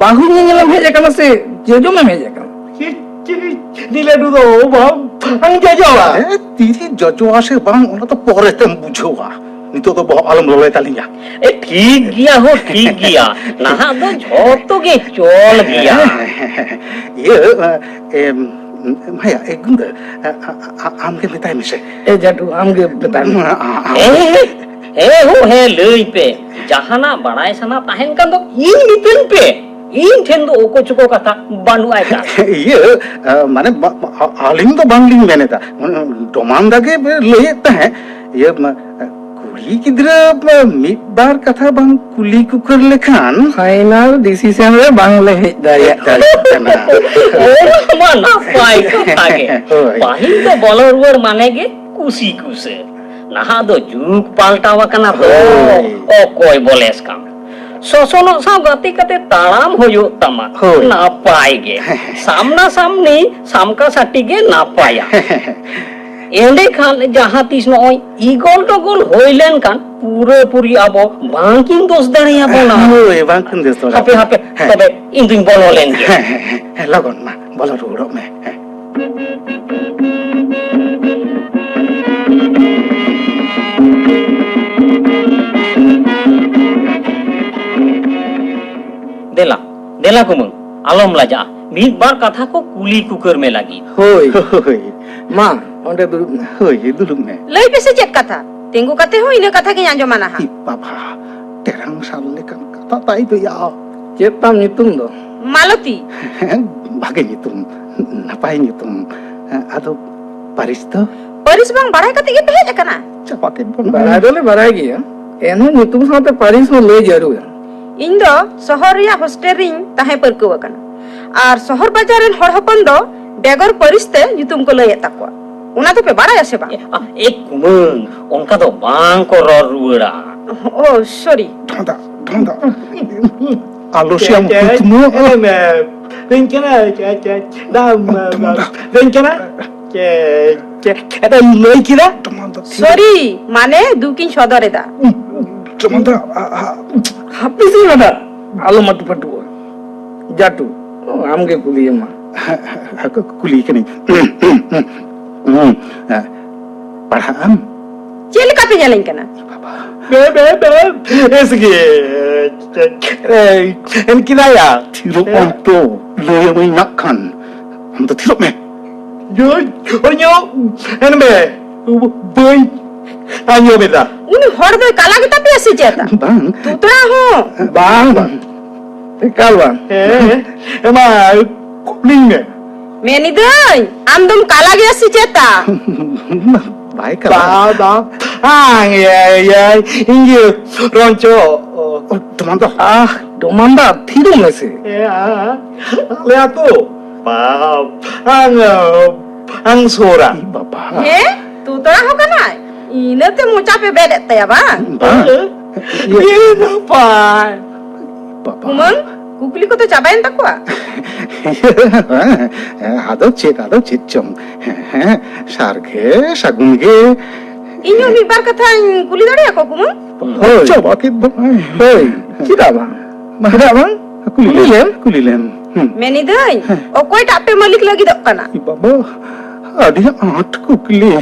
ᱵᱟᱹᱦᱩ ᱧᱮᱧᱮᱞᱮᱢ ᱦᱮᱡ ᱟᱠᱟᱱᱟ ᱥᱮ ᱡᱚᱡᱚᱢᱮᱢ ᱦᱮᱡ ᱟᱠᱟᱱᱟ? ᱪᱮᱫ? ᱪᱤᱞᱤ ᱞᱟᱹᱰᱩ ᱫᱚ ᱵᱟᱝ ᱡᱚᱡᱚᱣᱟ? ᱦᱮᱸ, ᱛᱤᱨᱮ ᱡᱚᱡᱚᱣᱟ ᱥᱮ ᱵᱟᱝ, ᱚᱱᱟ ᱫᱚ ᱯᱚᱨᱮ ᱛᱮᱢ ᱵᱩᱡᱷᱟᱹᱣᱟ᱾ ᱱᱤᱛᱚᱜ ᱫᱚ ᱵᱚᱦᱚᱜ ᱟᱞᱚᱢ ᱞᱚᱞᱚᱭ ᱛᱟᱞᱤᱧᱟ᱾ ᱮ, ᱴᱷᱤᱠ ᱜᱮᱭᱟ ᱦᱳ, ᱴᱷᱤᱠ ᱜᱮᱭᱟ᱾ ᱱᱟᱦᱟᱜ ᱫᱚ ᱡᱷᱚᱛᱚ ᱜᱮ ᱪᱚᱞ ᱜᱮᱭᱟ᱾ ᱦᱮᱸ, ᱦᱮᱸ, ᱦᱮᱸ᱾ ᱤᱭᱟᱹ, ᱮᱢ, ᱵᱷᱟᱭᱟ, ᱮ ᱜᱩᱸᱰᱟᱹ, ᱟ, ᱟ, ᱟ, ᱟᱢᱜᱮ ᱢᱮᱛᱟᱭ ᱢᱮᱥᱮ᱾ ᱮ ᱡᱟᱹᱰᱩ, ᱟᱢᱜᱮ ᱢᱮᱛᱟᱭ ᱢᱮ᱾ ᱟ, ᱟ, ᱟ᱾ ᱦᱮᱸ, ᱦᱮᱸ, ᱦᱮᱸ ᱦᱳ, ᱦᱮᱸ, ᱞᱟᱹᱭ ᱯᱮ᱾ ᱡᱟᱦᱟᱱᱟᱜ ᱵᱟᱲᱟᱭ ᱥᱟᱱᱟ ᱛᱟᱦᱮᱱ ᱠᱷᱟᱱ ᱫᱚ ᱤᱧ ᱢᱤᱛᱟᱹᱧ ᱯᱮ᱾ ᱤᱧ ᱴᱷᱮᱱ ᱫᱚ ᱚᱠᱚ ᱪᱚᱠᱚ ᱠᱟᱛᱷᱟ ᱵᱟᱹᱱᱩᱜ ᱟᱭ ᱠᱟᱱ᱾ ᱤᱭᱟᱹ, ᱟ, ᱢᱟᱱᱮ, ᱵᱟ-, ᱟ-, ᱟᱹᱞᱤᱧ ᱫᱚ ᱵᱟᱝᱞᱤᱧ ᱢᱮᱱᱮᱫᱟ᱾ ᱰᱚᱢᱟᱱ ᱫᱟ ᱜᱮ ᱞᱟᱹᱭᱮᱫ ᱛᱟᱦᱮᱸᱫ᱾ ᱤᱭᱟᱹ, ᱢᱟ, ᱠᱩᱲᱤ ᱜᱤᱫᱽᱨᱟᱹ ᱢᱟ ᱢᱤᱫ ᱵᱟᱨ ᱠᱟᱛᱷᱟ ᱵᱟᱝ ᱠᱩᱞᱤ ᱠᱩᱠᱟᱹᱨ ᱞᱮᱠᱷᱟᱱ ᱯᱷᱟᱭᱱᱟᱞ ᱰᱤᱥᱤᱥᱚᱱ ᱨᱮ ᱵᱟᱝᱞᱮ ᱦᱮᱡ ᱫᱟᱲᱮᱭᱟᱜ ᱠᱟᱱᱟ᱾ ᱚᱱᱟ ᱢᱟ ᱱᱟᱯᱟᱭ ᱠᱟᱛᱷᱟ ᱜᱮ᱾ ᱦᱳᱭ᱾ ᱯᱟᱹᱦᱤᱞ ᱫᱚ ᱵᱚᱞᱚ ᱨᱩᱣᱟᱹᱲ ᱢᱟᱱᱮ ᱜᱮ ᱠᱩᱥᱤ ᱠᱩᱥᱟᱹᱞ᱾ ᱱᱟᱦᱟᱜ ᱫᱚ ᱡᱩᱜᱽ ᱯᱟᱞᱴᱟᱣ ᱟᱠᱟᱱᱟ ᱛᱚ᱾ ᱦᱳᱭ᱾ ᱚᱠᱚᱭ ᱵᱚᱞᱮᱥ ᱠᱟᱢ? ᱥᱚᱥᱚᱱᱚᱜ ᱥᱟᱶ ᱜᱟᱛᱮ ᱠᱟᱛᱮ ᱛᱟᱲᱟᱢ ᱦᱩᱭᱩᱜ ᱛᱟᱢᱟ᱾ ᱦᱳᱭ᱾ ᱱᱟᱯᱟᱭ ᱜᱮ᱾ ᱥᱟᱢᱱᱟ ᱥᱟᱢᱱᱤ ᱥᱟᱢᱠᱟ ᱥᱟᱴᱤ ᱜᱮ ᱱᱟᱯᱟᱭᱟ᱾ ᱮᱸᱰᱮᱠᱷᱟᱱ ᱡᱟᱦᱟᱸ ᱛᱤᱥ ᱱᱚᱜᱼᱚᱭ ᱤᱜᱚᱞ ᱴᱚᱜᱚᱞ ᱦᱩᱭ ᱞᱮᱱᱠᱷᱟᱱ ᱯᱩᱨᱟᱹᱯᱩᱨᱤ ᱟᱵᱚ ᱵᱟᱝᱠᱤᱱ ᱫᱳᱥ ᱫᱟᱲᱮᱭᱟᱵᱚᱱᱟ᱾ ᱦᱳᱭ, ᱵᱟᱝᱠᱤᱱ ᱫᱳᱥ ᱫᱟᱲᱮᱭᱟᱵᱚᱱᱟ᱾ ᱦᱟᱯᱮ, ᱦᱟᱯᱮ, ᱦᱮᱸ᱾ ᱛᱚᱵᱮ ᱤᱧ ᱫᱩᱧ ᱵᱚᱞᱚ ᱞᱮᱱ ᱜᱮ᱾ ᱦᱮᱸ, ᱦᱮᱸ, ᱦᱮᱸ, ᱦᱮᱸ, ᱞᱚᱜᱚᱱ ᱢᱟ, ᱵᱚᱞᱚ ᱨᱩᱣᱟᱹᱲᱚᱜ ᱢᱮ᱾ ᱦᱮᱸ᱾ ᱫᱮᱞᱟ, ᱫᱮᱞᱟ ᱠᱩᱢᱟᱹᱝ, ᱟᱞᱚᱢ ᱞᱟᱡᱟᱜᱼᱟ᱾ ᱢᱤᱫ ᱵᱟᱨ ᱠᱟᱛᱷᱟ ᱠᱚ ᱠᱩᱞᱤ ᱠᱩᱠᱟᱹᱨ ᱢᱮ ᱞᱟᱹᱜᱤᱫ᱾ ᱦᱳᱭ᱾ ᱦᱳᱭ᱾ ᱢᱟ, ᱚᱸᱰᱮ ᱫᱩᱲᱩᱵ ᱢᱮ᱾ ᱦᱳᱭ, ᱫᱩᱲᱩᱵ ᱢᱮ᱾ ᱞᱟᱹᱭ ᱯᱮᱥᱮ ᱪᱮᱫ ᱠᱟᱛᱷᱟ? ᱛᱤᱸᱜᱩ ᱠᱟᱛᱮ ᱦᱚᱸ ᱤᱱᱟᱹ ᱠᱟᱛᱷᱟ ᱜᱤᱧ ᱟᱸᱡᱚᱢᱟ ᱱᱟᱦᱟᱜ᱾ ᱤ ᱵᱟᱵᱟ, ᱴᱮᱨᱟᱝ ᱥᱟᱞ ᱞᱮᱠᱟᱱ ᱠᱟᱛᱷᱟ ᱛᱟᱭ ᱫᱚᱭᱟ᱾ ᱪᱮᱫ ᱛᱟᱢ ᱧᱩᱛᱩᱢ ᱫᱚ? ᱢᱟᱞᱚᱛᱤ᱾ ᱦᱮᱸ, ᱵᱷᱟᱜᱮ ᱧᱩᱛᱩᱢ, ᱱᱟᱯᱟᱭ ᱧᱩᱛᱩᱢ᱾ ᱟᱫᱚ ᱯᱟᱹᱨᱤᱥ ᱫᱚ? ᱯᱟᱹᱨᱤᱥ ᱵᱟᱝ ᱵᱟᱲᱟᱭ ᱠᱟᱛᱮ ᱜᱮᱯᱮ ᱦᱮᱡ ᱟᱠᱟᱱᱟ? ᱪᱟᱯᱟ ᱠᱮᱫ ᱵᱚᱱ᱾ ᱵᱟᱲᱟᱭ ᱫᱚᱞᱮ ᱵᱟᱲᱟᱭ ᱜᱮᱭᱟ, ᱮᱱᱦᱚᱸ ᱧᱩᱛᱩᱢ ᱥᱟᱶᱛᱮ ᱯᱟᱹᱨᱤᱥ ᱦᱚᱸ ᱞᱟᱹᱭ ᱡᱟᱹᱨᱩᱲᱟ᱾ ᱤᱧ ᱫᱚ ᱥᱚᱦᱚᱨ ᱨᱮᱭᱟᱜ ᱦᱳᱥᱴᱮᱞ ᱨᱤᱧ ᱛᱟᱦᱮᱸ ᱯᱟᱹᱨᱠᱟᱹᱣ ᱟᱠᱟᱱᱟ, ᱟᱨ ᱥᱚᱦᱚᱨ ᱵᱟᱡᱟᱨ ᱨᱮᱱ ᱦᱚᱲ ᱦᱚᱯᱚᱱ ᱫᱚ ᱵᱮᱜᱚᱨ ᱯᱟᱹᱨᱤᱥ ᱛᱮ ᱧᱩᱛᱩᱢ ᱠᱚ ᱞᱟᱹᱭᱮᱫ ᱛᱟᱠᱚᱣᱟ᱾ ᱚᱱᱟ ᱫᱚᱯᱮ ᱵᱟᱲᱟᱭᱟ ᱥᱮ ᱵᱟᱝ? ᱮ, ᱟ, ᱮ ᱠᱩᱢᱟᱹᱝ, ᱚᱱᱠᱟ ᱫᱚ ᱵᱟᱝ ᱠᱚ ᱨᱚᱲ ᱨᱩᱣᱟᱹᱲᱟ᱾ ᱳ, ᱥᱚᱨᱤ᱾ ᱰᱷᱚᱸᱰᱟ, ᱰᱷᱚᱸᱰᱟ᱾ ᱟᱞᱚ ᱥᱮ ᱟᱢ ᱪᱮ, ᱪᱮ, ᱦᱩᱛᱢᱟᱹ᱾ ᱮ, ᱢᱮ, ᱵᱮᱧ ᱠᱟᱱᱟ, ᱪᱮ, ᱪᱮ, ᱫᱟᱢ, ᱢᱮ, ᱢᱮ, ᱰᱷᱚᱸᱰᱟ᱾ ᱵᱮᱧ ᱠᱟᱱᱟ? ᱪᱮ, ᱪᱮ, ᱮᱴᱟᱜ ᱞᱟᱹᱭ ᱠᱮᱫᱟ? ᱰᱷᱚᱸᱰᱟ ᱛᱷᱤᱨ᱾ ᱥᱚᱨᱤ, ᱢᱟᱱᱮ ᱫᱩᱠᱤᱧ ᱥᱚᱫᱚᱨ ᱮᱫᱟ᱾ ᱰᱷᱚᱸᱰᱟ, ᱟ, ᱟ᱾ ᱦᱟᱯᱮ ᱥᱮ ᱰᱷᱚᱸᱰᱟ, ᱟᱞᱚᱢ ᱟᱹᱴᱩ ᱯᱟᱹᱴᱩᱜᱼᱟ᱾ ᱡᱟᱴᱩ, ᱟᱢᱜᱮ ᱠᱩᱞᱤᱭᱮᱢᱟ᱾ ᱠᱩᱞᱤ ᱠᱟᱹᱱᱟᱹᱧ᱾ ᱯᱟᱲᱦᱟᱜ ᱟᱢ? ᱪᱮᱫ ᱞᱮᱠᱟ ᱯᱮ ᱧᱮᱞᱤᱧ ᱠᱟᱱᱟ? ᱵᱮ, ᱵᱮ, ᱵᱮ, ᱮᱥᱜᱮ᱾ ᱮᱭ, ᱮᱱᱠᱤᱱᱟᱭᱟ᱾ ᱛᱷᱤᱨᱚᱜ ᱟᱢ ᱛᱚ, ᱞᱟᱹᱭ ᱟᱹᱢᱟᱹᱧ ᱱᱟᱜ ᱠᱷᱟᱱ᱾ ᱟᱢ ᱫᱚ ᱛᱷᱤᱨᱚᱜ ᱢᱮ᱾ ᱡᱳᱭ, ᱚᱧᱚ, ᱮᱱ ᱢᱮ᱾ ᱵᱟᱹᱧ ᱟᱸᱡᱚᱢ ᱮᱫᱟ᱾ ᱩᱱᱤ ᱦᱚᱲ ᱫᱚᱭ ᱠᱟᱞᱟ ᱜᱮᱛᱟ ᱯᱮᱭᱟ ᱥᱮ ᱪᱮᱫ? ᱵᱟᱝ᱾ ᱛᱩᱛᱲᱟ ᱦᱚᱸ᱾ ᱵᱟᱝ, ᱵᱟᱝ᱾ ᱮᱠᱟᱞ ᱵᱟᱝ᱾ ᱦᱮᱸ, ᱦᱮᱸ᱾ ᱮ ᱢᱟ, ᱠᱩᱞᱤᱧ ᱢᱮ᱾ ᱢᱮᱱᱤᱫᱟᱹᱧ, ᱟᱢ ᱫᱚᱢ ᱠᱟᱞᱟ ᱜᱮᱭᱟ ᱥᱮ ᱪᱮᱛᱟ? ᱵᱟᱭ ᱠᱟᱞᱟ᱾ ᱵᱟ, ᱵᱟ᱾ ᱟᱝ, ᱮᱭ, ᱮᱭ, ᱤᱧ ᱜᱮ ᱨᱚᱧᱪᱚ᱾ ᱚ, ᱰᱚᱢᱟᱱ ᱫᱟ᱾ ᱟᱦ, ᱰᱚᱢᱟᱱ ᱫᱟ, ᱛᱷᱤᱨᱚᱜ ᱢᱮᱥᱮ᱾ ᱮ, ᱟ, ᱟᱞᱮ ᱟᱛᱳ᱾ ᱵᱟ, ᱟᱝ, ᱟᱝ ᱥᱳᱨᱟ᱾ ᱤ ᱵᱟᱵᱟ᱾ ᱦᱮᱸ? ᱛᱩᱛᱲᱟ ᱦᱚᱸ ᱠᱟᱱᱟᱭ? ᱤᱱᱟᱹᱛᱮ ᱢᱚᱪᱟ ᱯᱮ ᱵᱮᱫ ᱮᱫ ᱛᱟᱭᱟ ᱵᱟᱝ? ᱵᱟᱝ᱾ ᱤᱭᱟᱹ᱾ ᱤᱭᱟᱹ ᱱᱟᱯᱟᱭ᱾ ᱵᱟᱵᱟ᱾ ᱠᱩᱢᱟᱹᱝ, ᱠᱩᱠᱞᱤ ᱠᱚᱫᱚ ᱪᱟᱵᱟᱭᱮᱱ ᱛᱟᱠᱚᱣᱟ? ᱦᱮᱸ, ᱟᱫᱚ ᱪᱮᱫ, ᱟᱫᱚ ᱪᱮᱫ ᱪᱚᱝ? ᱦᱮᱸ, ᱦᱮᱸ, ᱥᱟᱨᱜᱮ ᱥᱟᱹᱜᱩᱱ ᱜᱮ᱾ ᱤᱧ ᱦᱚᱸ ᱢᱤᱫ ᱵᱟᱨ ᱠᱟᱛᱷᱟᱧ ᱠᱩᱞᱤ ᱫᱟᱲᱮᱭᱟᱠᱚᱣᱟ, ᱠᱩᱢᱟᱹᱝ? ᱦᱳᱭ᱾ ᱪᱟᱵᱟ ᱠᱮᱫ ᱫᱚ᱾ ᱦᱳᱭ, ᱪᱮᱫᱟᱜ ᱵᱟᱝ? ᱪᱮᱫᱟᱜ ᱵᱟᱝ? ᱠᱩᱞᱤ ᱠᱩᱞᱤ ᱞᱮᱢ᱾ ᱞᱮᱢ, ᱠᱩᱞᱤ ᱞᱮᱢ᱾ ᱦᱩᱸ᱾ ᱢᱮᱱᱤᱫᱟᱹᱧ, ᱦᱮᱸ᱾ ᱚᱠᱚᱭᱴᱟᱜ ᱯᱮ ᱢᱟᱹᱞᱤᱠ ᱞᱟᱹᱜᱤᱫᱚᱜ ᱠᱟᱱᱟ? ᱮ ᱵᱟᱵᱟ, ᱟᱹᱰᱤ ᱟᱸᱴ ᱠᱩᱠᱞᱤ᱾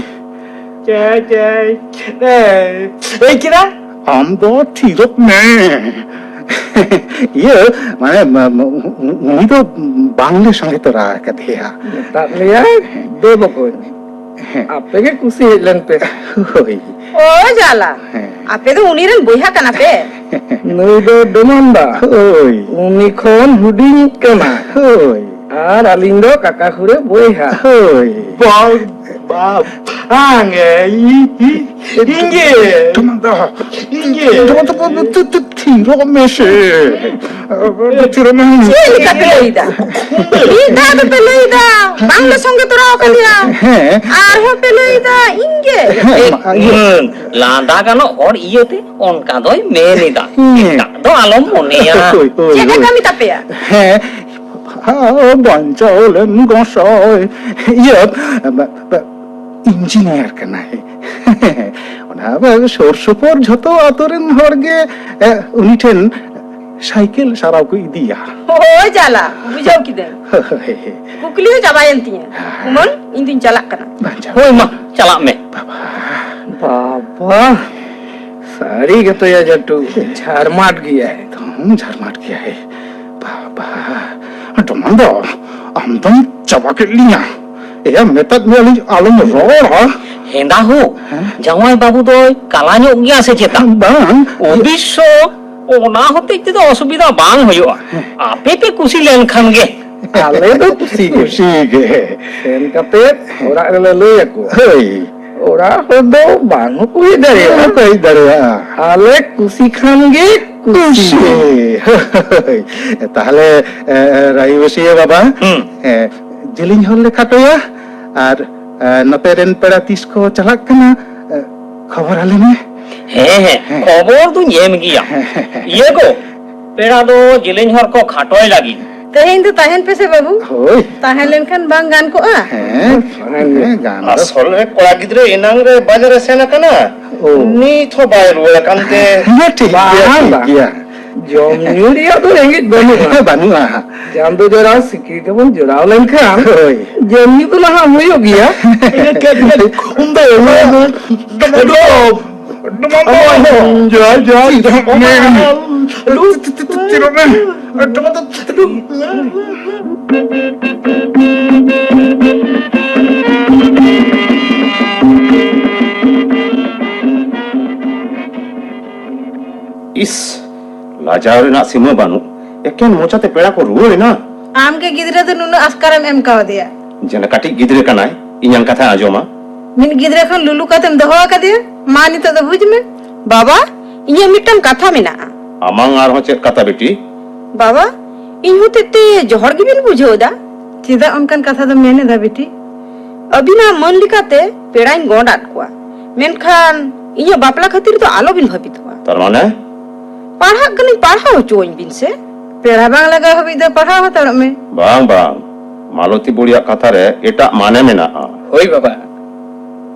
ᱪᱮ, ᱪᱮ, ᱮ, ᱮᱭ ᱠᱤᱨᱟ? ᱟᱢ ᱫᱚ ᱛᱷᱤᱨᱚᱜ ᱢᱮ᱾ ᱤᱭᱟᱹ, ᱢᱟᱱᱮ, ᱢ-, ᱢ-, ᱩ-, ᱩ-, ᱩᱱᱤ ᱫᱚ ᱵᱟᱝᱞᱮ ᱥᱚᱸᱜᱮ ᱛᱚᱨᱟ ᱟᱠᱟᱫᱮᱭᱟ᱾ ᱢᱮᱛᱟᱫ ᱢᱮᱭᱟ, ᱫᱮ ᱵᱚᱠᱚᱧ᱾ ᱦᱮᱸ᱾ ᱟᱯᱮ ᱜᱮ ᱠᱩᱥᱤ ᱦᱮᱡ ᱞᱮᱱ ᱯᱮ᱾ ᱦᱳᱭ᱾ ᱳ ᱡᱟᱞᱟ, ᱦᱮᱸ᱾ ᱟᱯᱮ ᱫᱚ ᱩᱱᱤ ᱨᱮᱱ ᱵᱚᱭᱦᱟ ᱠᱟᱱᱟ ᱯᱮ? ᱱᱩᱭ ᱫᱚ ᱰᱚᱢᱟᱱ ᱫᱟ᱾ ᱦᱳᱭ᱾ ᱩᱱᱤ ᱠᱷᱚᱱ ᱦᱩᱰᱤᱧᱤᱡ ᱠᱟᱱᱟ᱾ ᱦᱳᱭ᱾ ᱟᱨ ᱟᱹᱞᱤᱧ ᱫᱚ ᱠᱟᱠᱟ ᱠᱷᱩᱲᱟᱹ ᱵᱚᱭᱦᱟ᱾ ᱦᱳᱭ᱾ ᱵᱟᱝ, ᱵᱟᱝ, ᱵᱟᱝ, ᱤ-, ᱤ-, ᱤᱧ ᱜᱮ᱾ ᱰᱚᱢᱟᱱ ᱫᱟ᱾ ᱤᱧ ᱜᱮ᱾ ᱰᱚᱢᱟᱱ ᱫᱟ, ᱛᱷᱤ-, ᱛᱷᱤ-, ᱛᱷᱤᱨᱚᱜ ᱢᱮᱥᱮ᱾ ᱛᱷᱤᱨᱚᱜ ᱢᱮ᱾ ᱪᱮᱫ ᱞᱮᱠᱟ ᱯᱮ ᱞᱟᱹᱭᱫᱟ? ᱢᱤᱫ ᱫᱷᱟᱣ ᱫᱚᱯᱮ ᱞᱟᱹᱭᱫᱟ, ᱵᱟᱝᱞᱮ ᱥᱚᱸᱜᱮ ᱛᱚᱨᱟ ᱟᱠᱟᱫᱮᱭᱟ᱾ ᱦᱮᱸ᱾ ᱟᱨᱦᱚᱸ ᱯᱮ ᱞᱟᱹᱭᱫᱟ, ᱤᱧ ᱜᱮ᱾ ᱦᱮᱸ, ᱢᱟ, ᱤᱭᱟᱹ᱾ ᱦᱩᱸ, ᱞᱟᱸᱫᱟ ᱜᱟᱱᱚᱜ ᱦᱚᱲ ᱤᱭᱟᱹᱛᱮ ᱚᱱᱠᱟ ᱫᱚᱭ ᱢᱮᱱ ᱮᱫᱟ᱾ ᱦᱮᱸ᱾ ᱮᱴᱟᱜ ᱫᱚ ᱟᱞᱚᱢ ᱢᱚᱱᱮᱭᱟ᱾ ᱦᱳᱭ, ᱦᱳᱭ, ᱪᱮᱫ ᱮ ᱦᱳᱭ᱾ ᱠᱟᱹᱢᱤ ᱛᱟᱯᱮᱭᱟ? ᱦᱮᱸ, ᱵᱟᱧᱪᱟᱣ ᱞᱮᱢ ᱜᱚᱸᱥᱟᱭ᱾ ᱤᱭᱟᱹ, ᱵᱟ-, ᱵᱟ-, ᱤᱧᱡᱤᱱᱤᱭᱟᱨ ᱠᱟᱱᱟᱭ᱾ ᱚᱱᱟ ᱥᱩᱨ ᱥᱩᱯᱩᱨ ᱡᱷᱚᱛᱚ ᱟᱛᱳ ᱨᱮᱱ ᱦᱚᱲ ᱜᱮ, ᱮ, ᱩᱱᱤ ᱴᱷᱮᱱ ᱥᱟᱭᱠᱮᱞ ᱥᱟᱨᱟᱣ ᱠᱚ ᱤᱫᱤᱭᱟ᱾ ᱦᱳᱭ ᱡᱟᱞᱟ, ᱵᱩᱡᱷᱟᱹᱣ ᱠᱤᱫᱟᱹᱧ᱾ ᱦᱳᱭ᱾ ᱠᱩᱠᱞᱤ ᱦᱚᱸ ᱪᱟᱵᱟᱭᱮᱱ ᱛᱤᱧᱟᱹ᱾ ᱩᱢᱟᱹᱞ, ᱤᱧ ᱫᱩᱧ ᱪᱟᱞᱟᱜ ᱠᱟᱱᱟ᱾ ᱵᱟᱝ ᱪᱟᱞᱟᱜ᱾ ᱦᱳᱭ ᱢᱟ, ᱪᱟᱞᱟᱜ ᱢᱮ᱾ ᱵᱟᱵᱟ᱾ ᱵᱟᱵᱟ, ᱥᱟᱹᱨᱤ ᱜᱮᱛᱚᱭᱟ ᱡᱟᱹᱴᱩ, ᱡᱷᱟᱨᱢᱟᱴ ᱜᱮᱭᱟᱭ᱾ ᱮᱠᱫᱚᱢ ᱡᱷᱟᱨᱢᱟᱴ ᱜᱮᱭᱟᱭ᱾ ᱵᱟᱵᱟ, ᱰᱚᱢᱟᱱ ᱫᱚ, ᱟᱢ ᱫᱚᱢ ᱪᱟᱵᱟ ᱠᱮᱫ ᱞᱤᱧᱟ᱾ ᱮᱭᱟ, ᱢᱮᱛᱟᱫ ᱢᱮᱭᱟᱞᱤᱧ ᱟᱞᱚᱢ ᱨᱚᱲᱟ᱾ ᱦᱮᱸᱫᱟ ᱦᱳ, ᱦᱮᱸ? ᱡᱟᱶᱟᱭ ᱵᱟᱹᱵᱩ ᱫᱚᱭ ᱠᱟᱞᱟ ᱧᱚᱜ ᱜᱮᱭᱟ ᱥᱮ ᱪᱮᱛᱟ? ᱵᱟᱝ᱾ ᱚᱵᱚᱥᱥᱚ, ᱚᱱᱟ ᱦᱚᱛᱮᱡ ᱛᱮᱫᱚ ᱚᱥᱩᱵᱤᱫᱷᱟ ᱵᱟᱝ ᱦᱩᱭᱩᱜᱼᱟ᱾ ᱦᱮᱸ᱾ ᱟᱯᱮ ᱯᱮ ᱠᱩᱥᱤ ᱞᱮᱱᱠᱷᱟᱱ ᱜᱮ᱾ ᱟᱞᱮ ᱫᱚ ᱠᱩᱥᱤ ᱜᱮ᱾ ᱠᱩᱥᱤ ᱜᱮ᱾ ᱥᱮᱱ ᱠᱟᱛᱮ ᱚᱲᱟᱜ ᱨᱮᱞᱮ ᱞᱟᱹᱭ ᱟᱠᱚᱣᱟ᱾ ᱦᱳᱭ᱾ ᱚᱲᱟᱜ ᱦᱚᱲ ᱫᱚ ᱵᱟᱝ ᱦᱚᱸᱠᱚ ᱦᱮᱡ ᱫᱟᱲᱮᱭᱟᱜᱼᱟ᱾ ᱵᱟᱝ ᱠᱚ ᱦᱮᱡ ᱫᱟᱲᱮᱭᱟᱜᱼᱟ᱾ ᱟᱞᱮ ᱠᱩᱥᱤ ᱠᱷᱟᱱ ᱜᱮ ᱠᱩᱥᱤ᱾ ᱠᱩᱥᱤ᱾ ᱦᱳᱭ᱾ ᱛᱟᱦᱞᱮ, ᱮ, ᱨᱟᱭᱵᱟᱹᱥᱤᱭᱟᱹ ᱵᱟᱵᱟ, ᱦᱩᱸ᱾ ᱮ, ᱡᱮᱞᱮᱧ ᱦᱚᱨ ᱞᱮ ᱠᱷᱟᱴᱚᱭᱟ ᱟᱨ, ᱮ, ᱱᱚᱛᱮ ᱨᱮᱱ ᱯᱮᱲᱟ ᱛᱤᱥ ᱠᱚ ᱪᱟᱞᱟᱜ ᱠᱟᱱᱟ, ᱮ, ᱠᱷᱚᱵᱚᱨ ᱟᱞᱮ ᱢᱮ᱾ ᱦᱮᱸ, ᱦᱮᱸ, ᱦᱮᱸ᱾ ᱠᱷᱚᱵᱚᱨ ᱫᱩᱧ ᱮᱢ ᱜᱮᱭᱟ᱾ ᱦᱮᱸ, ᱦᱮᱸ, ᱦᱮᱸ᱾ ᱤᱭᱟᱹ ᱜᱚ, ᱯᱮᱲᱟ ᱫᱚ ᱡᱮᱞᱮᱧ ᱦᱚᱨ ᱠᱚ ᱠᱷᱟᱴᱚᱭ ᱞᱟᱹᱜᱤᱫ᱾ ᱛᱮᱦᱮᱧ ᱫᱚ ᱛᱟᱦᱮᱱ ᱯᱮᱥᱮ ᱵᱟᱹᱵᱩ᱾ ᱦᱳᱭ᱾ ᱛᱟᱦᱮᱸ ᱞᱮᱱᱠᱷᱟᱱ ᱵᱟᱝ ᱜᱟᱱ ᱠᱚᱜᱼᱟ? ᱦᱮᱸ, ᱦᱮᱸ, ᱜᱟᱱ ᱫᱚ᱾ ᱟᱥᱚᱞ ᱨᱮ ᱠᱚᱲᱟ ᱜᱤᱫᱽᱨᱟᱹ ᱮᱱᱟᱝ ᱨᱮ ᱵᱟᱡᱟᱨ ᱮ ᱥᱮᱱ ᱟᱠᱟᱱᱟ᱾ ᱳ᱾ ᱱᱤᱛ ᱦᱚᱸ ᱵᱟᱭ ᱨᱩᱣᱟᱹᱲ ᱟᱠᱟᱱ ᱛᱮ᱾ ᱦᱮᱸ, ᱴᱷᱤᱠ ᱜᱮᱭᱟ, ᱵᱟᱝ, ᱴᱷᱤᱠ ᱵᱟᱝ᱾ ᱜᱮᱭᱟ᱾ ᱡᱚᱢ ᱧᱩ ᱨᱮᱭᱟᱜ ᱫᱚ ᱨᱮᱸᱜᱮᱡ ᱵᱟᱹᱱᱩᱜᱼᱟ᱾ ᱦᱮᱸ, ᱵᱟᱹᱱᱩᱜᱼᱟ᱾ ᱪᱟᱸᱫᱚ ᱡᱚᱲᱟ ᱥᱤᱠᱲᱤ ᱛᱮᱵᱚᱱ ᱡᱚᱲᱟᱣ ᱞᱮᱱᱠᱷᱟᱱ ᱦᱳᱭ᱾ ᱡᱚᱢ ᱧᱩ ᱫᱚ ᱱᱟᱦᱟᱜ ᱦᱩᱭᱩᱜ ᱜᱮᱭᱟ᱾ ᱤᱱᱟᱹ ᱠᱷᱟᱱ ᱜᱮ ᱩᱱ ᱫᱚ ᱮᱢᱟ ᱢᱮ᱾ ᱡᱚᱦᱟᱨ, ᱡᱚᱦᱟᱨ, ᱡᱚᱦᱟᱨ᱾ ᱛᱤᱨᱚᱜ ᱢᱮ᱾ ᱤᱥ, ᱞᱟᱡᱟᱣ ᱨᱮᱱᱟᱜ ᱥᱤᱢᱟᱹ ᱵᱟᱹᱱᱩᱜ᱾ ᱮᱠᱮᱱ ᱢᱚᱪᱟᱛᱮ ᱯᱮᱲᱟ ᱠᱚ ᱨᱩᱣᱟᱹᱲ ᱮᱱᱟ᱾ ᱟᱢ ᱜᱮ ᱜᱤᱫᱽᱨᱟᱹ ᱫᱚ ᱱᱩᱱᱟᱹᱜ ᱟᱥᱠᱟᱨᱮᱢ ᱮᱢ ᱠᱟᱣᱫᱮᱭᱟ᱾ ᱡᱮᱱᱟ ᱠᱟᱹᱴᱤᱡ ᱜᱤᱫᱽᱨᱟᱹ ᱠᱟᱱᱟᱭ, ᱤᱧᱟᱝ ᱠᱟᱛᱷᱟᱭ ᱟᱸᱡᱚᱢᱟ᱾ ᱢᱤᱫ ᱜᱤᱫᱽᱨᱟᱹ ᱠᱷᱚᱱ ᱞᱩᱞᱩ ᱠᱟᱛᱮᱢ ᱫᱚᱦᱚ ᱟᱠᱟᱫᱮᱭᱟ᱾ ᱢᱟ, ᱱᱤᱛᱚᱜ ᱫᱚ ᱵᱩᱡᱽ ᱢᱮ᱾ ᱵᱟᱵᱟ, ᱤᱧᱟᱹᱜ ᱢᱤᱫᱴᱟᱝ ᱠᱟᱛᱷᱟ ᱢᱮᱱᱟᱜᱼᱟ᱾ ᱟᱢᱟᱝ ᱟᱨᱦᱚᱸ ᱪᱮᱫ ᱠᱟᱛᱷᱟ ᱵᱤᱴᱤ? ᱵᱟᱵᱟ, ᱤᱧ ᱦᱚᱛᱮᱡ ᱛᱮ ᱡᱚᱦᱚᱲ ᱜᱮᱵᱤᱱ ᱵᱩᱡᱷᱟᱹᱣ ᱮᱫᱟ᱾ ᱪᱮᱫᱟᱜ ᱚᱱᱠᱟᱱ ᱠᱟᱛᱷᱟ ᱫᱚᱢ ᱢᱮᱱ ᱮᱫᱟ ᱵᱤᱴᱤ? ᱟᱹᱵᱤᱱᱟᱜ ᱢᱟᱹᱱ ᱞᱮᱠᱟᱛᱮ ᱯᱮᱲᱟᱧ ᱜᱚᱸᱰ ᱟᱫ ᱠᱚᱣᱟ, ᱢᱮᱱᱠᱷᱟᱱ ᱤᱧᱟᱹᱜ ᱵᱟᱯᱞᱟ ᱠᱷᱟᱹᱛᱤᱨ ᱫᱚ ᱟᱞᱚᱵᱤᱱ ᱵᱷᱟᱹᱵᱤᱛᱚᱜᱼᱟ᱾ ᱛᱟᱨ ᱢᱟᱱᱮ? ᱯᱟᱲᱦᱟᱜ ᱠᱟᱹᱱᱟᱹᱧ, ᱯᱟᱲᱦᱟᱣ ᱦᱚᱪᱚᱣᱟᱹᱧ ᱵᱤᱱ ᱥᱮ᱾ ᱯᱮᱲᱟ ᱵᱟᱝ ᱞᱟᱜᱟᱣ ᱦᱟᱹᱵᱤᱡ ᱫᱚ ᱯᱟᱲᱦᱟᱣ ᱦᱟᱛᱟᱲᱚᱜ ᱢᱮ᱾ ᱵᱟᱝ, ᱵᱟᱝ, ᱢᱟᱞᱚᱛᱤ ᱵᱩᱲᱤᱭᱟᱜ ᱠᱟᱛᱷᱟ ᱨᱮ ᱮᱴᱟᱜ ᱢᱟᱱᱮ ᱢᱮᱱᱟᱜᱼᱟ᱾ ᱦᱳᱭ ᱵᱟᱵᱟ,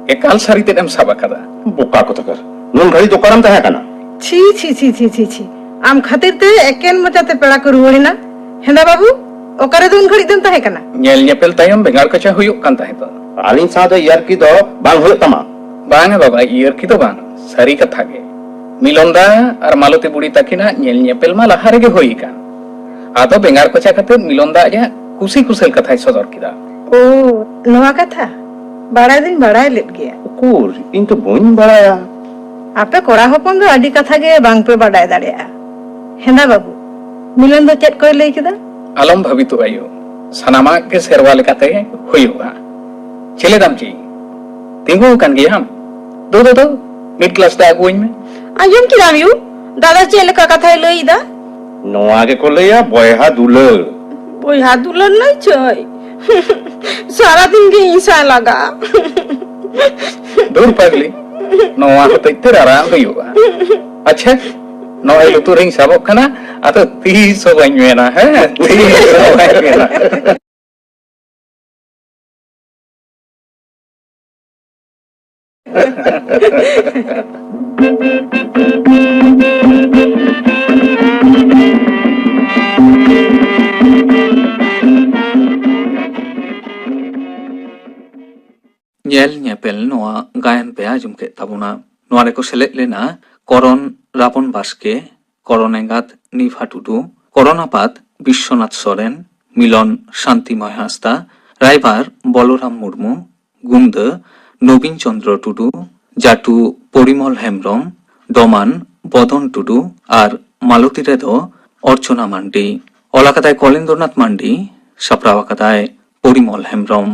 ᱮᱠᱟᱞ ᱥᱟᱹᱨᱤ ᱛᱮᱫ ᱮᱢ ᱥᱟᱵ ᱟᱠᱟᱫᱟ᱾ ᱵᱚᱠᱟ ᱠᱚ ᱛᱟᱠᱟᱨ, ᱱᱩᱱ ᱜᱷᱟᱹᱲᱤᱡ ᱫᱚ ᱚᱠᱟᱨᱮᱢ ᱛᱟᱦᱮᱸ ᱠᱟᱱᱟ? ᱪᱷᱤ, ᱪᱷᱤ, ᱪᱷᱤ, ᱪᱷᱤ, ᱪᱷᱤ, ᱪᱷᱤ᱾ ᱟᱢ ᱠᱷᱟᱹᱛᱤᱨ ᱛᱮ ᱮᱠᱮᱱ ᱢᱚᱪᱟᱛᱮ ᱯᱮᱲᱟ ᱠᱚ ᱨᱩᱣᱟᱹᱲ ᱮᱱᱟ᱾ ᱦᱮᱸᱫᱟ ᱵᱟᱹᱵᱩ, ᱚᱠᱟᱨᱮ ᱫᱚ ᱩᱱ ᱜᱷᱟᱹᱲᱤᱡ ᱫᱚᱢ ᱛᱟᱦᱮᱸ ᱠᱟᱱᱟ? ᱧᱮᱞ ᱧᱮᱯᱮᱞ ᱛᱟᱭᱚᱢ ᱵᱮᱸᱜᱟᱲ ᱠᱚᱪᱟ ᱦᱩᱭᱩᱜ ᱠᱟᱱ ᱛᱟᱦᱮᱸ ᱫᱚ᱾ ᱟᱹᱞᱤᱧ ᱥᱟᱶ ᱫᱚ ᱤᱭᱟᱨᱠᱤ ᱫᱚ ᱵᱟᱝ ᱦᱩᱭᱩᱜ ᱛᱟᱢᱟ᱾ ᱵᱟᱝᱟ ᱵᱟᱵᱟ, ᱤᱭᱟᱨᱠᱤ ᱫᱚ ᱵᱟᱝ, ᱥᱟᱹᱨᱤ ᱠᱟᱛᱷᱟ ᱜᱮ᱾ ᱢᱤᱞᱚᱱ ᱫᱟ ᱟᱨ ᱢᱟᱞᱚᱛᱤ ᱵᱩᱲᱤ ᱛᱟᱹᱠᱤᱱᱟᱜ ᱧᱮᱞ ᱧᱮᱯᱮᱞ ᱢᱟ ᱞᱟᱦᱟ ᱨᱮᱜᱮ ᱦᱩᱭ ᱟᱠᱟᱱ᱾ ᱟᱫᱚ ᱵᱮᱸᱜᱟᱲ ᱠᱚᱪᱟ ᱠᱷᱟᱹᱛᱤᱨ ᱢᱤᱞᱚᱱ ᱫᱟ ᱟᱡᱟᱜ ᱠᱩᱥᱤ ᱠᱩᱥᱟᱹᱞ ᱠᱟᱛᱷᱟᱭ ᱥᱚᱫᱚᱨ ᱠᱮᱫᱟ᱾ ᱳ, ᱱᱚᱣᱟ ᱠᱟᱛᱷᱟ? ᱵᱟᱲᱟᱭ ᱫᱚᱧ ᱵᱟᱲᱟᱭ ᱞᱮᱫ ᱜᱮᱭᱟ᱾ ᱩᱠᱩᱨ, ᱤᱧ ᱛᱚ ᱵᱟᱹᱧ ᱵᱟᱲᱟᱭᱟ᱾ ᱟᱯᱮ ᱠᱚᱲᱟ ᱦᱚᱯᱚᱱ ᱫᱚ ᱟᱹᱰᱤ ᱠᱟᱛᱷᱟ ᱜᱮ ᱵᱟᱝ ᱯᱮ ᱵᱟᱰᱟᱭ ᱫᱟᱲᱮᱭᱟᱜᱼᱟ᱾ ᱦᱮᱸᱫᱟ ᱵᱟᱹᱵᱩ, ᱢᱤᱞᱚᱱ ᱫᱚ ᱪᱮᱫ ᱠᱚᱭ ᱞᱟᱹᱭ ᱠᱮᱫᱟ? ᱟᱞᱚᱢ ᱵᱷᱟᱹᱵᱤᱛᱚᱜᱼᱟ ᱭᱳ, ᱥᱟᱱᱟᱢᱟᱜ ᱜᱮ ᱥᱮᱨᱣᱟ ᱞᱮᱠᱟᱛᱮ ᱦᱩᱭᱩᱜᱼᱟ᱾ ᱪᱮᱞᱮ ᱫᱟᱢ ᱪᱤ? ᱛᱤᱸᱜᱩ ᱟᱠᱟᱱ ᱜᱮᱭᱟᱢ? ᱫᱩ, ᱫᱩ, ᱫᱩ, ᱢᱤᱫ ᱜᱞᱟᱥ ᱫᱟᱜ ᱟᱹᱜᱩᱣᱟᱹᱧ ᱢᱮ᱾ ᱟᱸᱡᱚᱢ ᱠᱮᱫᱟᱢ ᱭᱩ, ᱫᱟᱫᱟ ᱪᱮᱫ ᱞᱮᱠᱟ ᱠᱟᱛᱷᱟᱭ ᱞᱟᱹᱭ ᱮᱫᱟ? ᱱᱚᱣᱟ ᱜᱮᱠᱚ ᱞᱟᱹᱭᱟ ᱵᱚᱭᱦᱟ ᱫᱩᱞᱟᱹᱲ᱾ ᱵᱚᱭᱦᱟ ᱫᱩᱞᱟᱹᱲ ᱞᱟᱹᱭ ᱪᱟᱹᱭ᱾ ᱥᱟᱨᱟᱫᱤᱱ ᱜᱮ ᱤᱧ ᱥᱟᱶ ᱞᱟᱜᱟᱜᱼᱟ᱾ ᱫᱩᱨ ᱯᱟᱜᱽᱞᱤ, ᱱᱚᱣᱟ ᱦᱚᱛᱮᱡ ᱛᱮ ᱨᱟᱨᱟᱝ ᱦᱩᱭᱩᱜᱼᱟ᱾ ᱟᱪᱪᱷᱟ, ᱱᱚᱜᱼᱚᱭ ᱞᱩᱛᱩᱨ ᱨᱤᱧ ᱥᱟᱵᱚᱜ ᱠᱟᱱᱟ, ᱟᱫᱚ ᱛᱤᱥ ᱦᱚᱸ ᱵᱟᱹᱧ ᱢᱮᱱᱟ, ᱦᱮᱸ, ᱛᱤᱥ ᱦᱚᱸ ᱵᱟᱹᱧ ᱢᱮᱱᱟ᱾ ᱧᱮᱞ ᱧᱮᱯᱮᱞ ᱱᱚᱣᱟ ᱜᱟᱭᱟᱱ ᱯᱮ ᱟᱸᱡᱚᱢ ᱠᱮᱫ ᱛᱟᱵᱚᱱᱟ᱾ ᱱᱚᱣᱟ ᱨᱮᱠᱚ ᱥᱮᱞᱮᱫ ᱞᱮᱱᱟ ᱠᱚᱨᱚᱱ ᱨᱟᱵᱚᱱ ᱵᱟᱥᱠᱮ, ᱠᱚᱨᱚᱱ ᱮᱸᱜᱟᱛ ᱱᱤᱯᱷᱟ ᱴᱩᱰᱩ, ᱠᱚᱨᱚᱱ ᱟᱯᱟᱛ ᱵᱤᱥᱥᱚᱱᱟᱛᱷ ᱥᱚᱨᱮᱱ, ᱢᱤᱞᱚᱱ ᱥᱟᱱᱛᱤᱢᱚᱭ ᱦᱟᱸᱥᱫᱟ, ᱨᱟᱭᱵᱟᱨ ᱵᱚᱞᱚᱨᱟᱢ ᱢᱩᱨᱢᱩ, ᱜᱩᱢᱫᱟᱹ ᱱᱚᱵᱤᱱ ᱪᱚᱸᱫᱽᱨᱚ ᱴᱩᱰᱩ, ᱡᱟᱴᱩ ᱯᱚᱨᱤᱢᱚᱞ ᱦᱮᱢᱵᱽᱨᱚᱢ, ᱰᱚᱢᱟᱱ ᱵᱚᱫᱚᱱ ᱴᱩᱰᱩ ᱟᱨ ᱢᱟᱞᱚᱛᱤ ᱨᱮᱫᱚ ᱚᱨᱪᱚᱱᱟ ᱢᱟᱱᱰᱤ᱾ ᱚᱞ ᱟᱠᱟᱫᱟᱭ ᱠᱚᱞᱮᱱᱫᱨᱚᱱᱟᱛᱷ ᱢᱟᱱᱰᱤ, ᱥᱟᱯᱲᱟᱣ ᱟᱠᱟᱫᱟᱭ ᱯᱚᱨᱤᱢᱚᱞ ᱦᱮᱢᱵᱽᱨᱚᱢ᱾